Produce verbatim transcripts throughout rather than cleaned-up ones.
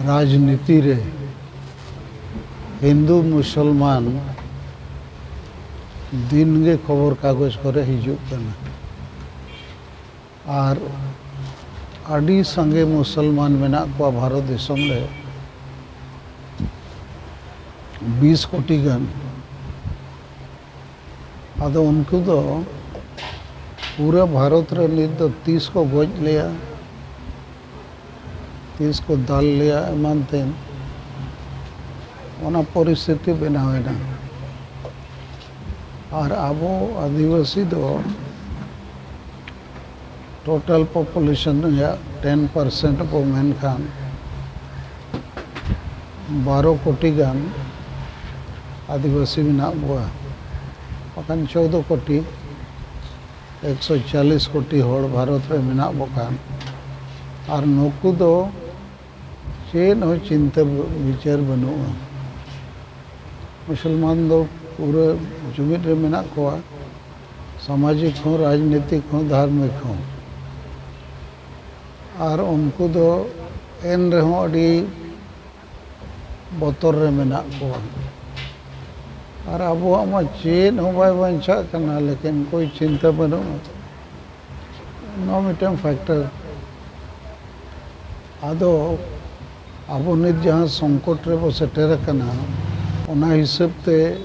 ᱨᱟᱡᱽᱱᱤᱛᱤ ᱨᱮ ᱦᱤᱱᱫᱩ ᱢᱩᱥᱚᱞᱢᱟᱱ ᱫᱤᱱ ᱜᱮ ᱠᱷᱚᱵᱚᱨ ᱠᱟᱜᱚᱡᱽ ᱠᱚᱨᱮ ᱦᱤᱡᱩᱜ ᱠᱟᱱᱟ᱾ ᱟᱨ ᱟᱹᱰᱤ ᱥᱟᱸᱜᱮ ᱢᱩᱥᱚᱞᱢᱟᱱ ᱢᱮᱱᱟᱜ ᱠᱚᱣᱟ ᱵᱷᱟᱨᱚᱛ ᱫᱤᱥᱚᱢ ᱨᱮ, ᱵᱤᱥ ᱠᱳᱴᱤ ᱜᱟᱱ᱾ ᱟᱫᱚ ᱩᱱᱠᱩ ᱫᱚ ᱯᱩᱨᱟᱹ ᱵᱷᱟᱨᱚᱛ ᱨᱮ ᱱᱤᱛ ᱫᱚ ᱛᱤᱥ ᱠᱚ ᱜᱚᱡ ᱞᱮᱭᱟ, ᱛᱤᱥ ᱠᱚ ᱫᱟᱞ ᱞᱮᱭᱟ ᱮᱢᱟᱱ ᱛᱮᱱ, ᱚᱱᱟ ᱯᱚᱨᱤᱥᱛᱷᱤᱛᱤ ᱵᱮᱱᱟᱣ ᱮᱱᱟ᱾ ᱟᱨ ᱟᱵᱚ ᱟᱹᱫᱤᱵᱟᱹᱥᱤ ᱫᱚ ᱴᱳᱴᱟᱞ ᱯᱚᱯᱩᱞᱮᱥᱚᱱ ᱨᱮᱭᱟᱜ ᱴᱮᱱ ᱯᱟᱨᱥᱮᱱᱴ ᱵᱚ ᱢᱮᱱᱠᱷᱟᱱ, ᱵᱟᱨᱚ ᱠᱳᱴᱤ ᱜᱟᱱ ᱟᱹᱫᱤᱵᱟᱹᱥᱤ ᱢᱮᱱᱟᱜ ᱵᱚᱣᱟ, ᱵᱟᱠᱷᱟᱱ ᱪᱳᱫᱚ ᱠᱳᱴᱤ, ᱮᱠᱥᱚ ᱪᱚᱞᱞᱤᱥ ᱠᱳᱴᱤ ᱦᱚᱲ ᱵᱷᱟᱨᱚᱛ ᱨᱮ ᱢᱮᱱᱟᱜ ᱵᱚ ᱠᱷᱟᱱ, ᱟᱨ ᱱᱩᱠᱩ ᱫᱚ ᱪᱮᱫ ᱦᱚᱸ ᱪᱤᱱᱛᱟᱹ ᱵᱤᱪᱟᱹᱨ ᱵᱟᱹᱱᱩᱜᱼᱟ᱾ ᱢᱩᱥᱚᱞᱢᱟᱱ ᱫᱚ ᱯᱩᱨᱟᱹ ᱡᱩᱢᱤᱫ ᱨᱮ ᱢᱮᱱᱟᱜ ᱠᱚᱣᱟ, ᱥᱟᱢᱟᱡᱤᱠ ᱦᱚᱸ, ᱨᱟᱡᱽᱱᱤᱛᱤᱠ ᱦᱚᱸ, ᱫᱷᱟᱨᱢᱤᱠ ᱦᱚᱸ᱾ ᱟᱨ ᱩᱱᱠᱩ ᱫᱚ ᱮᱱ ᱨᱮᱦᱚᱸ ᱟᱹᱰᱤ ᱵᱚᱛᱚᱨ ᱨᱮ ᱢᱮᱱᱟᱜ ᱠᱚᱣᱟ᱾ ᱟᱨ ᱟᱵᱚᱣᱟᱜ ᱢᱟ ᱪᱮᱫ ᱦᱚᱸ ᱵᱟᱭ ᱵᱟᱧᱪᱟᱜ ᱠᱟᱱᱟ, ᱞᱮᱠᱤᱱ ᱠᱳᱭ ᱪᱤᱱᱛᱟᱹ ᱵᱟᱹᱱᱩᱜᱼᱟ᱾ ᱱᱚᱣᱟ ᱢᱤᱫᱴᱟᱝ ᱯᱷᱮᱠᱴᱚᱨ᱾ ᱟᱫᱚ ᱟᱵᱚ ᱱᱤᱛ ᱡᱟᱦᱟᱸ ᱥᱚᱝᱠᱚᱴ ᱨᱮᱵᱚ ᱥᱮᱴᱮᱨ ᱟᱠᱟᱱᱟ, ᱚᱱᱟ ᱦᱤᱥᱟᱹᱵ ᱛᱮ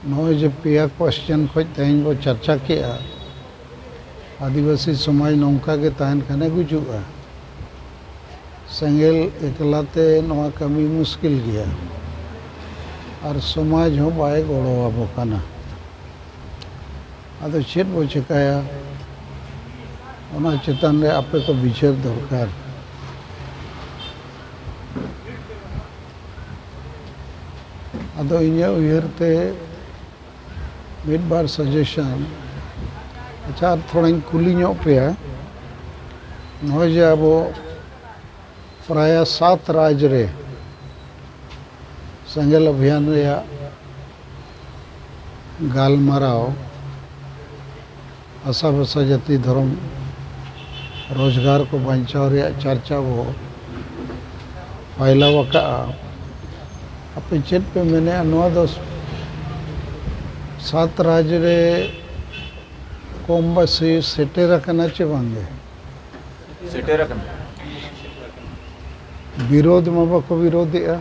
ᱱᱚᱜᱼᱚᱭ ᱡᱮ ᱯᱮᱭᱟ ᱠᱚᱥᱪᱮᱱ ᱠᱷᱚᱡ ᱛᱮᱦᱮᱧ ᱵᱚ ᱪᱟᱨᱪᱟ ᱠᱮᱜᱼᱟ, ᱟᱹᱫᱤᱵᱟᱹᱥᱤ ᱥᱚᱢᱟᱡᱽ ᱱᱚᱝᱠᱟ ᱜᱮ ᱛᱟᱦᱮᱱ ᱠᱷᱟᱱᱮ ᱜᱩᱡᱩᱜᱼᱟ᱾ ᱥᱮᱸᱜᱮᱞ ᱮᱠᱞᱟ ᱛᱮ ᱱᱚᱣᱟ ᱠᱟᱹᱢᱤ ᱢᱩᱥᱠᱤᱞ ᱜᱮᱭᱟ, ᱟᱨ ᱥᱚᱢᱟᱡᱽ ᱦᱚᱸ ᱵᱟᱭ ᱜᱚᱲᱚ ᱟᱵᱚ ᱠᱟᱱᱟ᱾ ᱟᱫᱚ ᱪᱮᱫ ᱵᱚ ᱪᱮᱠᱟᱭᱟ, ᱚᱱᱟ ᱪᱮᱛᱟᱱ ᱨᱮ ᱟᱯᱮ ᱠᱚ ᱵᱤᱪᱟᱹᱨ ᱫᱚᱨᱠᱟᱨ᱾ ᱟᱫᱚ ᱤᱧᱟᱹᱜ ᱩᱭᱦᱟᱹᱨ ᱛᱮ ᱢᱤᱫ ᱵᱟᱨ ᱥᱟᱡᱮᱥᱚᱱ, ᱟᱪᱪᱷᱟ, ᱟᱨ ᱛᱷᱚᱲᱟᱧ ᱠᱩᱞᱤ ᱧᱚᱜ ᱯᱮᱭᱟ, ᱱᱚᱜᱼᱚᱭ ᱡᱮ ᱟᱵᱚ ᱯᱨᱟᱭᱟ ᱥᱟᱛ ᱨᱟᱡᱽ ᱨᱮ ᱥᱮᱸᱜᱮᱞ ᱚᱵᱷᱤᱭᱟᱱ ᱨᱮᱭᱟᱜ ᱜᱟᱞᱢᱟᱨᱟᱣ, ᱟᱥᱟ ᱵᱷᱟᱥᱟ ᱡᱟᱹᱛᱤ ᱫᱷᱚᱨᱚᱢ ᱨᱳᱡᱽᱜᱟᱨ ᱠᱚ ᱵᱟᱧᱪᱟᱣ ᱨᱮᱭᱟᱜ ᱪᱟᱨᱪᱟ ᱵᱚ ᱯᱷᱟᱭᱞᱟᱣ ᱟᱠᱟᱫᱼᱟ᱾ ᱟᱯᱮ ᱪᱮᱫ ᱯᱮ ᱢᱮᱱᱮᱫᱼᱟ, ᱱᱚᱣᱟ ᱫᱚ ᱥᱟᱛ ᱨᱟᱡᱽ ᱨᱮ ᱠᱚᱢ ᱵᱮᱥᱤ ᱥᱮᱴᱮᱨ ᱟᱠᱟᱱᱟ ᱪᱮ ᱵᱟᱝᱜᱮ? ᱥᱮᱴᱮᱨ ᱟᱠᱟᱱᱟ᱾ ᱵᱤᱨᱳᱫᱷ ᱢᱟ ᱵᱟᱠᱚ ᱵᱤᱨᱳᱫᱷᱮᱜᱼᱟ᱾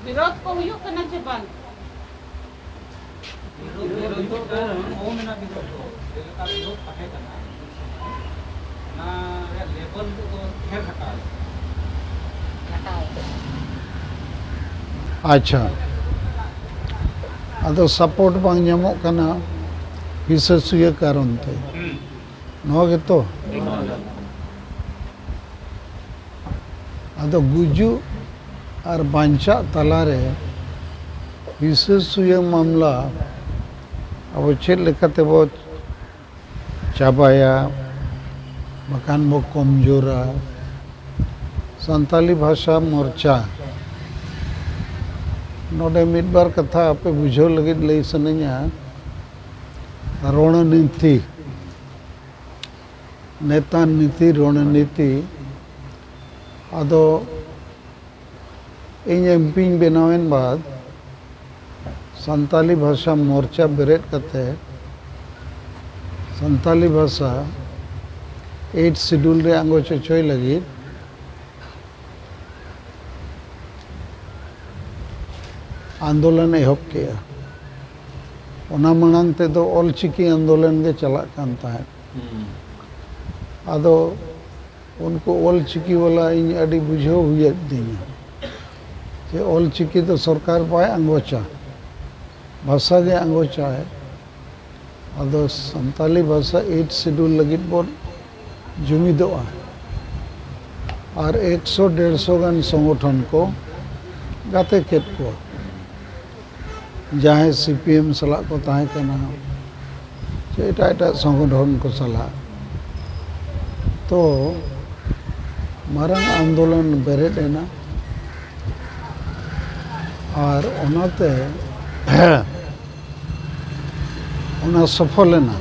ᱵᱤᱨᱳᱫᱷ ᱠᱚ ᱦᱩᱭᱩᱜ ᱠᱟᱱᱟ ᱪᱮ ᱵᱟᱝ? ᱵᱤᱨᱳᱫᱷ ᱫᱚ ᱠᱚᱢ ᱮᱱᱟ, ᱵᱤᱨᱳᱫᱷ ᱫᱚ ᱡᱮᱞᱮᱠᱟ ᱵᱤᱨᱳᱫᱷ ᱛᱟᱦᱮᱸ ᱠᱟᱱᱟ, ᱚᱱᱟ ᱨᱮᱭᱟᱜ ᱞᱮᱵᱮᱞ ᱫᱚ ᱰᱷᱮᱨ ᱨᱟᱠᱟᱵ ᱮᱱᱟ᱾ ᱟᱪᱪᱷᱟ, ᱟᱫᱚ ᱥᱟᱯᱳᱨᱴ ᱵᱟᱝ ᱧᱟᱢᱚᱜ ᱠᱟᱱᱟ ᱦᱤᱥᱟᱹ ᱥᱩᱭᱟᱹ ᱠᱟᱨᱚᱱ ᱛᱮ, ᱱᱚᱣᱟ ᱜᱮᱛᱚ? ᱟᱫᱚ ᱜᱩᱡᱩᱜ ᱟᱨ ᱵᱟᱧᱪᱟᱜ ᱛᱟᱞᱟᱨᱮ ᱦᱤᱥᱟᱹ ᱥᱩᱭᱟᱹ ᱢᱟᱢᱞᱟ ᱟᱵᱚ ᱪᱮᱫ ᱞᱮᱠᱟᱛᱮᱵᱚ ᱪᱟᱵᱟᱭᱟ, ᱵᱟᱠᱷᱟᱱ ᱵᱚ ᱠᱚᱢᱡᱳᱨᱟ? ᱥᱟᱱᱛᱟᱞᱤ ᱵᱷᱟᱥᱟ ᱢᱳᱨᱪᱟ ᱱᱚᱰᱮ ᱢᱤᱫ ᱵᱟᱨ ᱠᱟᱛᱷᱟ ᱟᱯᱮ ᱵᱩᱡᱷᱟᱹᱣ ᱞᱟᱹᱜᱤᱫ ᱞᱟᱹᱭ ᱥᱟᱱᱟᱧᱟ᱾ ᱨᱚᱬᱱᱤᱛᱤ, ᱱᱮᱛᱟ ᱱᱤᱛᱤ, ᱨᱚᱬᱱᱤᱛᱤ᱾ ᱟᱫᱚ ᱤᱧ ᱮᱢᱯᱤᱧ ᱵᱮᱱᱟᱣᱮᱱ ᱵᱟᱫ ᱥᱟᱱᱛᱟᱞᱤ ᱵᱷᱟᱥᱟ ᱢᱳᱨᱪᱟ ᱵᱮᱨᱮᱫ ᱠᱟᱛᱮ ᱥᱟᱱᱛᱟᱞᱤ ᱵᱷᱟᱥᱟ ᱮᱭᱤᱴ ᱥᱤᱰᱩᱞ ᱨᱮ ᱟᱸᱜᱚᱪ ᱦᱚᱪᱚᱭ ᱞᱟᱹᱜᱤᱫ ᱟᱱᱫᱳᱞᱚᱱ ᱮᱦᱚᱵ ᱠᱮᱜᱼᱟ᱾ ᱚᱱᱟ ᱢᱟᱲᱟᱝ ᱛᱮᱫᱚ ᱚᱞᱪᱤᱠᱤ ᱟᱱᱫᱳᱞᱚᱱ ᱜᱮ ᱪᱟᱞᱟᱜ ᱠᱟᱱ ᱛᱟᱦᱮᱸᱫ᱾ ᱟᱫᱚ ᱩᱱᱠᱩ ᱚᱞᱪᱤᱠᱤ ᱵᱟᱞᱟ ᱤᱧ ᱟᱹᱰᱤ ᱵᱩᱡᱷᱟᱹᱣ ᱦᱩᱭᱟᱫᱤᱧᱟ ᱡᱮ ᱚᱞᱪᱤᱠᱤ ᱫᱚ ᱥᱚᱨᱠᱟᱨ ᱵᱟᱭ ᱟᱸᱜᱚᱪᱟ, ᱵᱷᱟᱥᱟ ᱜᱮ ᱟᱸᱜᱚᱪᱟᱭ᱾ ᱟᱫᱚ ᱥᱟᱱᱛᱟᱞᱤ ᱵᱷᱟᱥᱟ ᱮᱭᱤᱴ ᱥᱤᱰᱩᱞ ᱞᱟᱹᱜᱤᱫ ᱵᱚᱱ ᱡᱩᱢᱤᱫᱚᱜᱼᱟ᱾ ᱟᱨ ᱮᱠᱥᱚ ᱰᱮᱲᱥᱚ ᱜᱟᱱ ᱥᱚᱝᱜᱚᱴᱷᱚᱱ ᱠᱚ ᱜᱟᱛᱮ ᱠᱮᱫ ᱠᱚᱣᱟ, ᱡᱟᱦᱟᱸᱭ ᱥᱤ ᱯᱤ ᱮᱢ ᱥᱟᱞᱟᱜ ᱠᱚ ᱛᱟᱦᱮᱸ ᱠᱟᱱᱟ, ᱥᱮ ᱮᱴᱟᱜ ᱮᱴᱟᱜ ᱥᱚᱝᱜᱚᱴᱷᱚᱱ ᱠᱚ ᱥᱟᱞᱟᱜ᱾ ᱛᱚ ᱢᱟᱨᱟᱝ ᱟᱱᱫᱳᱞᱚᱱ ᱵᱮᱨᱮᱫ ᱮᱱᱟ᱾ ᱟᱨ ᱚᱱᱟᱛᱮ ᱚᱱᱟ ᱥᱚᱯᱷᱚᱞ ᱮᱱᱟ᱾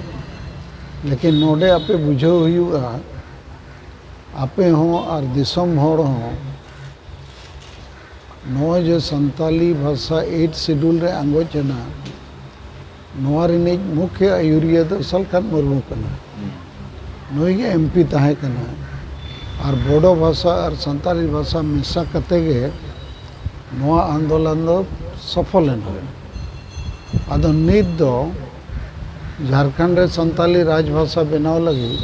ᱞᱮᱠᱤᱱ ᱱᱚᱰᱮ ᱟᱯᱮ ᱵᱩᱡᱷᱟᱹᱣ ᱦᱩᱭᱩᱜᱼᱟ, ᱟᱯᱮ ᱦᱚᱸ ᱟᱨ ᱫᱤᱥᱚᱢ ᱦᱚᱲ ᱦᱚᱸ ᱱᱚᱜᱼᱚᱭ ᱡᱮ ᱥᱟᱱᱛᱟᱞᱤ ᱵᱷᱟᱥᱟ ᱮᱭᱤᱴ ᱥᱤᱰᱩᱞ ᱨᱮ ᱟᱸᱜᱚᱪ ᱮᱱᱟ, ᱱᱚᱣᱟ ᱨᱤᱱᱤᱡ ᱢᱩᱠᱷᱭᱟᱹ ᱟᱹᱭᱩᱨᱤᱭᱟᱹ ᱫᱚ ᱥᱟᱞᱠᱷᱟᱱ ᱢᱩᱨᱢᱩ ᱠᱟᱱᱟ᱾ ᱱᱩᱭ ᱜᱮ ᱮᱢ ᱯᱤ ᱛᱟᱦᱮᱸ ᱠᱟᱱᱟ᱾ ᱟᱨ ᱵᱳᱰᱳ ᱵᱷᱟᱥᱟ ᱟᱨ ᱥᱟᱱᱛᱟᱞᱤ ᱵᱷᱟᱥᱟ ᱢᱮᱥᱟ ᱠᱟᱛᱮ ᱜᱮ ᱱᱚᱣᱟ ᱟᱱᱫᱳᱞᱚᱱ ᱫᱚ ᱥᱚᱯᱷᱚᱞ ᱮᱱᱟ᱾ ᱟᱫᱚ ᱱᱤᱛ ᱫᱚ ᱡᱷᱟᱲᱠᱷᱚᱸᱰ ᱨᱮ ᱥᱟᱱᱛᱟᱞᱤ ᱨᱟᱡᱽ ᱵᱷᱟᱥᱟ ᱵᱮᱱᱟᱣ ᱞᱟᱹᱜᱤᱫ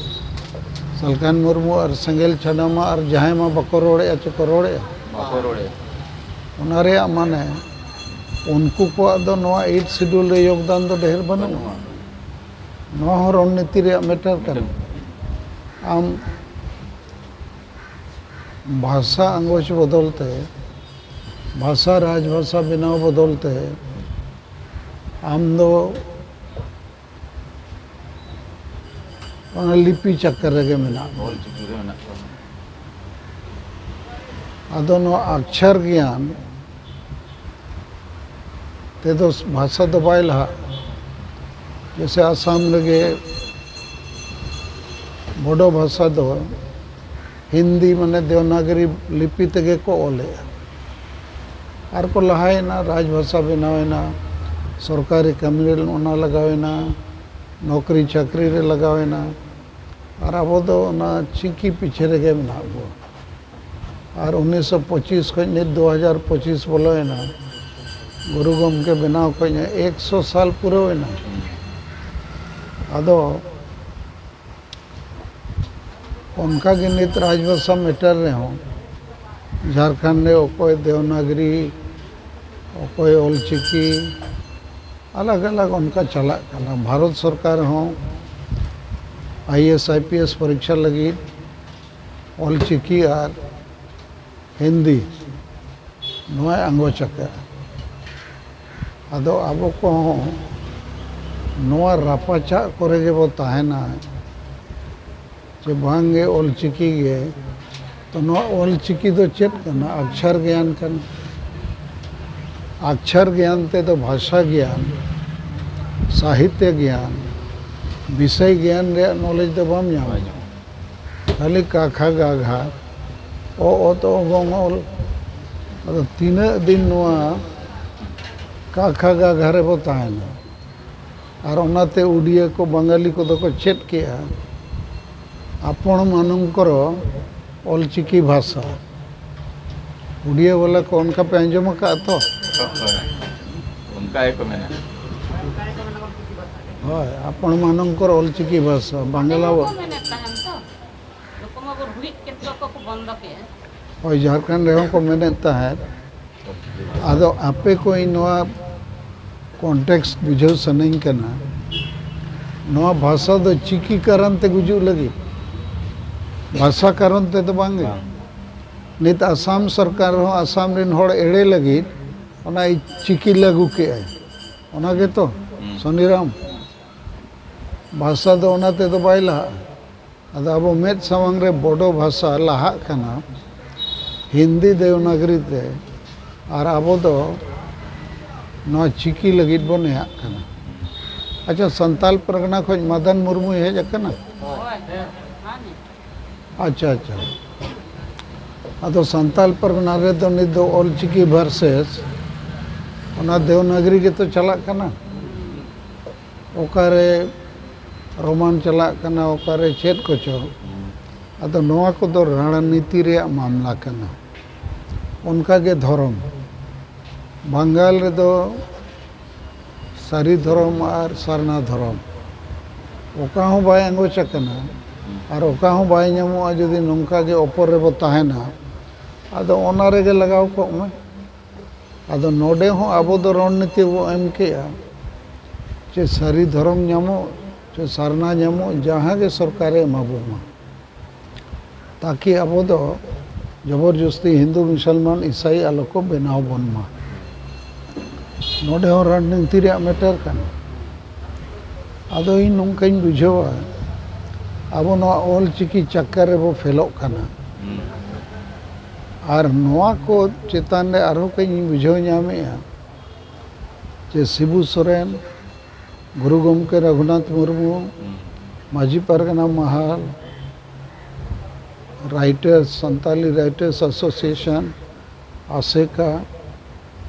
ᱥᱟᱞᱠᱷᱟᱱ ᱢᱩᱨᱢᱩ ᱟᱨ ᱥᱮᱸᱜᱮᱞ ᱪᱷᱟᱰᱟ ᱢᱟ ᱟᱨ ᱡᱟᱦᱟᱸᱭ ᱢᱟ ᱵᱟᱠᱚ ᱨᱚᱲᱮᱫᱼᱟ ᱪᱮ ᱠᱚ ᱨᱚᱲᱮᱫᱼᱟ᱾ ᱵᱟᱠᱚ ᱨᱚᱲᱮᱫᱼᱟ᱾ ᱚᱱᱟ ᱨᱮᱭᱟᱜ ᱢᱟᱱᱮ ᱩᱱᱠᱩ ᱠᱚᱣᱟᱜ ᱫᱚ ᱱᱚᱣᱟ ᱮᱭᱤᱴ ᱥᱤᱰᱩᱞ ᱨᱮ ᱭᱳᱜᱽᱫᱟᱱ ᱫᱚ ᱰᱷᱮᱨ ᱵᱟᱹᱱᱩᱜᱼᱟ᱾ ᱱᱚᱣᱟ ᱦᱚᱸ ᱨᱚᱱᱱᱤᱛᱤ ᱨᱮᱭᱟᱜ ᱢᱮᱴᱟᱨ ᱠᱟᱱᱟ᱾ ᱟᱢ ᱵᱷᱟᱥᱟ ᱟᱸᱜᱚᱪ ᱵᱚᱫᱚᱞ ᱛᱮ, ᱵᱷᱟᱥᱟ ᱨᱟᱡᱽ ᱵᱷᱟᱥᱟ ᱵᱮᱱᱟᱣ ᱵᱚᱫᱚᱞ ᱛᱮ ᱟᱢ ᱫᱚ ᱚᱱᱟ ᱞᱤᱯᱤ ᱪᱟᱠᱠᱚᱨ ᱨᱮᱜᱮ ᱢᱮᱱᱟᱜ ᱢᱮᱭᱟ᱾ ᱚᱞ ᱪᱤᱠᱤ ᱨᱮ ᱢᱮᱱᱟᱜ ᱠᱚᱣᱟ᱾ ᱟᱫᱚ ᱱᱚᱣᱟ ᱟᱠᱪᱷᱟᱨ ᱜᱮᱭᱟᱱ ᱛᱮᱫᱚ ᱵᱷᱟᱥᱟ ᱫᱚ ᱵᱟᱭ ᱞᱟᱦᱟᱜᱼᱟ᱾ ᱡᱮᱭᱥᱮ ᱟᱥᱟᱢ ᱨᱮᱜᱮ ᱵᱳᱰᱳ ᱵᱷᱟᱥᱟ ᱫᱚ ᱦᱤᱱᱫᱤ ᱢᱟᱱᱮ ᱫᱮᱣᱱᱟᱜᱚᱨᱤ ᱞᱤᱯᱤ ᱛᱮᱜᱮ ᱠᱚ ᱚᱞᱮᱜᱼᱟ᱾ ᱟᱨ ᱠᱚ ᱞᱟᱦᱟᱭᱮᱱᱟ, ᱨᱟᱡᱽ ᱵᱷᱟᱥᱟ ᱵᱮᱱᱟᱣᱮᱱᱟ, ᱥᱚᱨᱠᱟᱨᱤ ᱠᱟᱹᱢᱤ ᱨᱮ ᱚᱱᱟ ᱞᱟᱜᱟᱣᱮᱱᱟ, ᱱᱚᱠᱨᱤ ᱪᱟᱹᱠᱨᱤ ᱨᱮ ᱞᱟᱜᱟᱣᱮᱱᱟ᱾ ᱟᱨ ᱟᱵᱚ ᱫᱚ ᱚᱱᱟ ᱪᱤᱠᱤ ᱯᱤᱪᱷᱮ ᱨᱮᱜᱮ ᱢᱮᱱᱟᱜ ᱵᱚᱱᱟ᱾ ᱟᱨ ᱩᱱᱤᱥᱥᱚ ᱯᱚᱸᱪᱤᱥ ᱠᱷᱚᱱ ᱱᱤᱛ ᱫᱩ ᱦᱟᱡᱟᱨ ᱯᱚᱸᱪᱤᱥ ᱵᱚᱞᱚᱭᱮᱱᱟ, ᱜᱩᱨᱩ ᱜᱚᱢᱠᱮ ᱵᱮᱱᱟᱣ ᱠᱷᱚᱱ ᱮᱠᱥᱚ ᱥᱟᱞ ᱯᱩᱨᱟᱹᱣᱮᱱᱟ᱾ ᱟᱫᱚ ᱚᱱᱠᱟᱜᱮ ᱱᱤᱛ ᱨᱟᱡᱽᱵᱷᱟᱥᱟ ᱢᱮᱴᱟᱨ ᱨᱮᱦᱚᱸ ᱡᱷᱟᱲᱠᱷᱚᱸᱰ ᱨᱮ ᱚᱠᱚᱭ ᱫᱮᱣᱱᱟᱜᱽᱨᱤ, ᱚᱠᱚᱭ ᱚᱞᱪᱤᱠᱤ, ᱟᱞᱟᱜᱽ ᱟᱞᱟᱜᱽ ᱚᱱᱠᱟ ᱪᱟᱞᱟᱜ ᱠᱟᱱᱟ᱾ ᱵᱷᱟᱨᱚᱛ ᱥᱚᱨᱠᱟᱨ ᱦᱚᱸ I A S, I P S ᱯᱚᱨᱤᱠᱠᱷᱟ ᱞᱟᱹᱜᱤᱫ ᱚᱞᱪᱤᱠᱤ ᱟᱨ ᱦᱤᱱᱫᱤ ᱱᱚᱣᱟᱭ ᱟᱸᱜᱚᱪ ᱟᱠᱟᱫᱼᱟ᱾ ᱟᱫᱚ ᱟᱵᱚ ᱠᱚᱦᱚᱸ ᱱᱚᱣᱟ ᱨᱟᱯᱟᱪᱟᱜ ᱠᱚᱨᱮ ᱜᱮᱵᱚ ᱛᱟᱦᱮᱱᱟ ᱡᱮ ᱵᱟᱝᱜᱮ ᱚᱞᱪᱤᱠᱤ ᱜᱮ᱾ ᱛᱚ ᱱᱚᱣᱟ ᱚᱞᱪᱤᱠᱤ ᱫᱚ ᱪᱮᱫ ᱠᱟᱱᱟ? ᱟᱠᱪᱷᱟᱨ ᱜᱮᱭᱟᱱ ᱠᱟᱱᱟ᱾ ᱟᱠᱪᱷᱟᱨ ᱜᱮᱭᱟᱱ ᱛᱮᱫᱚ ᱵᱷᱟᱥᱟ ᱜᱮᱭᱟᱱ, ᱥᱟᱦᱤᱛᱭᱚ ᱜᱮᱭᱟᱱ, ᱵᱤᱥᱚᱭ ᱜᱮᱭᱟᱱ ᱨᱮᱭᱟᱜ ᱱᱚᱞᱮᱡᱽ ᱫᱚ ᱵᱟᱢ ᱧᱟᱢᱟ᱾ ᱠᱷᱟᱹᱞᱤ ᱠᱟ ᱠᱷᱟ ᱜᱟ ᱜᱷᱟ, ᱚ ᱚᱛ ᱚ ᱜᱚᱝ ᱚᱞ᱾ ᱟᱫᱚ ᱛᱤᱱᱟᱹᱜ ᱫᱤᱱ ᱱᱚᱣᱟ ᱠᱟ ᱠᱷᱟ ᱜᱟ ᱜᱷᱟ ᱨᱮᱵᱚ ᱛᱟᱦᱮᱱᱟ? ᱟᱨ ᱚᱱᱟᱛᱮ ᱩᱰᱤᱭᱟᱹ ᱠᱚ, ᱵᱟᱝᱜᱟᱞᱤ ᱠᱚᱫᱚ ᱠᱚ ᱪᱮᱫ ᱠᱮᱜᱼᱟ ᱟᱯᱚᱬ ᱢᱟᱱᱚᱝᱠᱚᱨ ᱚᱞᱪᱤᱠᱤ ᱵᱷᱟᱥᱟ᱾ ᱩᱰᱤᱭᱟᱹ ᱵᱟᱞᱟ ᱠᱚ ᱚᱱᱠᱟ ᱯᱮ ᱟᱸᱡᱚᱢ ᱟᱠᱟᱫᱼᱟ ᱛᱚ? ᱦᱳᱭ, ᱚᱱᱠᱟ ᱜᱮᱠᱚ ᱢᱮᱱᱟ᱾ ᱦᱳᱭ, ᱟᱯᱚᱬ ᱢᱟᱱᱚᱝᱠᱚᱨ ᱚᱞᱪᱤᱠᱤ ᱵᱷᱟᱥᱟ, ᱵᱟᱝᱞᱟ᱾ ᱠᱚ ᱢᱮᱱᱮᱫ ᱛᱟᱦᱮᱱ ᱛᱚ, ᱱᱩᱠᱩ ᱢᱟ ᱵᱚᱱ ᱦᱩᱭᱩᱜ ᱠᱮᱫ ᱫᱚ ᱠᱚ ᱵᱚᱱᱫᱚ ᱠᱮᱫᱼᱟ᱾ ᱦᱳᱭ, ᱡᱷᱟᱲᱠᱷᱚᱸᱰ ᱨᱮᱦᱚᱸ ᱠᱚ ᱢᱮᱱᱮᱫ ᱛᱟᱦᱮᱸᱫ᱾ ᱟᱫᱚ ᱟᱯᱮ ᱠᱚ ᱤᱧ ᱱᱚᱣᱟ context ᱵᱩᱡᱷᱟᱹᱣ ᱥᱟᱱᱟᱧ ᱠᱟᱱᱟ, ᱱᱚᱣᱟ ᱵᱷᱟᱥᱟ ᱫᱚ ᱪᱤᱠᱤ ᱠᱟᱨᱚᱱ ᱛᱮ ᱜᱩᱡᱩᱜ ᱞᱟᱹᱜᱤᱫ, ᱵᱷᱟᱥᱟ ᱠᱟᱨᱚᱱ ᱛᱮᱫᱚ ᱵᱟᱝ ᱜᱮ᱾ ᱵᱟᱝ᱾ ᱱᱤᱛ ᱟᱥᱟᱢ ᱥᱚᱨᱠᱟᱨ ᱦᱚᱸ ᱟᱥᱟᱢ ᱨᱮᱱ ᱦᱚᱲ ᱮᱲᱮ ᱞᱟᱹᱜᱤᱫ ᱚᱱᱟ ᱪᱤᱠᱤ ᱞᱟᱹᱜᱩ ᱠᱮᱜᱼᱟᱭ, ᱚᱱᱟ ᱜᱮᱛᱚ᱾ ᱦᱩᱸ᱾ ᱥᱚᱱᱤᱨᱟᱢ, ᱵᱷᱟᱥᱟ ᱫᱚ ᱚᱱᱟ ᱛᱮᱫᱚ ᱵᱟᱭ ᱞᱟᱦᱟᱜᱼᱟ᱾ ᱟᱫᱚ ᱟᱵᱚ ᱢᱮᱫ ᱥᱟᱢᱟᱝ ᱨᱮ ᱵᱳᱰᱳ ᱵᱷᱟᱥᱟ ᱞᱟᱦᱟᱜ ᱠᱟᱱᱟ ᱦᱤᱱᱫᱤ ᱫᱮᱣᱱᱟᱜᱽᱨᱤ ᱛᱮ, ᱟᱨ ᱟᱵᱚ ᱫᱚ ᱱᱚᱣᱟ ᱪᱤᱠᱤ ᱞᱟᱹᱜᱤᱫ ᱵᱚᱱ ᱱᱮᱭᱟᱜ ᱠᱟᱱᱟ᱾ ᱟᱪᱪᱷᱟ, ᱥᱟᱱᱛᱟᱞ ᱯᱟᱨᱜᱟᱱᱟ ᱠᱷᱚᱱ ᱢᱟᱫᱟᱱ ᱢᱩᱨᱢᱩᱭ ᱦᱮᱡ ᱟᱠᱟᱱᱟ? ᱟᱪᱪᱷᱟ, ᱟᱪᱪᱷᱟ᱾ ᱟᱫᱚ ᱥᱟᱱᱛᱟᱞ ᱯᱟᱨᱜᱟᱱᱟ ᱨᱮᱫᱚ ᱱᱤᱛ ᱫᱚ ᱚᱞᱪᱤᱠᱤ versus ᱚᱱᱟ ᱫᱮᱣᱱᱟᱜᱽᱨᱤ ᱜᱮᱛᱚ ᱪᱟᱞᱟᱜ ᱠᱟᱱᱟ᱾ ᱚᱠᱟᱨᱮ ᱨᱳᱢᱟᱱ ᱪᱟᱞᱟᱜ ᱠᱟᱱᱟ, ᱚᱠᱟᱨᱮ ᱪᱮᱫ ᱠᱚᱪᱚ᱾ ᱟᱫᱚ ᱱᱚᱣᱟ ᱠᱚᱫᱚ ᱨᱟᱡᱽᱱᱤᱛᱤ ᱨᱮᱭᱟᱜ ᱢᱟᱢᱞᱟ ᱠᱟᱱᱟ᱾ ᱚᱱᱠᱟᱜᱮ ᱫᱷᱚᱨᱚᱢ, ᱵᱟᱝᱜᱟᱞ ᱨᱮᱫᱚ ᱥᱟᱹᱨᱤ ᱫᱷᱚᱨᱚᱢ ᱟᱨ ᱥᱟᱨᱱᱟ ᱫᱷᱚᱨᱚᱢ ᱚᱠᱟ ᱦᱚᱸ ᱵᱟᱭ ᱟᱸᱜᱚᱪ ᱟᱠᱟᱱᱟ, ᱟᱨ ᱚᱠᱟ ᱦᱚᱸ ᱵᱟᱭ ᱧᱟᱢᱚᱜᱼᱟ᱾ ᱡᱩᱫᱤ ᱱᱚᱝᱠᱟ ᱜᱮ ᱚᱯᱚᱨ ᱨᱮᱵᱚ ᱛᱟᱦᱮᱱᱟ, ᱟᱫᱚ ᱚᱱᱟ ᱨᱮᱜᱮ ᱞᱟᱜᱟᱣ ᱠᱚᱜ ᱢᱮ᱾ ᱟᱫᱚ ᱱᱚᱰᱮ ᱦᱚᱸ ᱟᱵᱚ ᱫᱚ ᱨᱚᱬᱱᱤᱛᱤ ᱵᱚ ᱮᱢ ᱠᱮᱜᱼᱟ, ᱪᱮ ᱥᱟᱹᱨᱤ ᱫᱷᱚᱨᱚᱢ ᱧᱟᱢᱚᱜ, ᱪᱮ ᱥᱟᱨᱱᱟ ᱧᱟᱢᱚᱜ, ᱡᱟᱦᱟᱸ ᱜᱮ ᱥᱚᱨᱠᱟᱨᱮ ᱮᱢᱟ ᱵᱚᱱ ᱢᱟ, ᱛᱟᱠᱤ ᱟᱵᱚ ᱫᱚ ᱡᱚᱵᱚᱨ ᱡᱚᱥᱛᱤ ᱦᱤᱱᱫᱩ, ᱢᱩᱥᱚᱞᱢᱟᱱ, ᱤᱥᱟᱭ ᱟᱞᱚ ᱠᱚ ᱵᱮᱱᱟᱣ ᱵᱚᱱ ᱢᱟ᱾ ᱱᱚᱰᱮ ᱦᱚᱸ ᱨᱚᱬᱱᱤᱛᱤ ᱨᱮᱭᱟᱜ matter ᱠᱟᱱᱟ᱾ ᱟᱫᱚ ᱤᱧ ᱱᱚᱝᱠᱟᱧ ᱵᱩᱡᱷᱟᱹᱣᱟ, ᱟᱵᱚ ᱱᱚᱣᱟ ᱚᱞ ᱪᱤᱠᱤ ᱪᱟᱠᱠᱟᱨ ᱨᱮᱵᱚ ᱯᱷᱮᱞᱚᱜ ᱠᱟᱱᱟ᱾ ᱟᱨ ᱱᱚᱣᱟ ᱠᱚ ᱪᱮᱛᱟᱱ ᱨᱮ ᱟᱨᱦᱚᱸ ᱠᱟᱹᱡ ᱤᱧ ᱵᱩᱡᱷᱟᱹᱣ ᱧᱟᱢᱮᱜᱼᱟ ᱡᱮ ᱥᱤᱵᱩ ᱥᱚᱨᱮᱱ, ᱜᱩᱨᱩ ᱜᱚᱢᱠᱮ ᱨᱚᱜᱷᱩᱱᱟᱛᱷ ᱢᱩᱨᱢᱩ, ᱢᱟᱹᱡᱷᱤ ᱯᱟᱨᱜᱟᱱᱟ ᱢᱟᱦᱟᱞ, ᱨᱟᱭᱴᱟᱨᱥ, ᱥᱟᱱᱛᱟᱞᱤ ᱨᱟᱭᱴᱟᱨᱥ ᱮᱥᱳᱥᱤᱭᱮᱥᱚᱱ, ᱟᱥᱮᱠᱟ,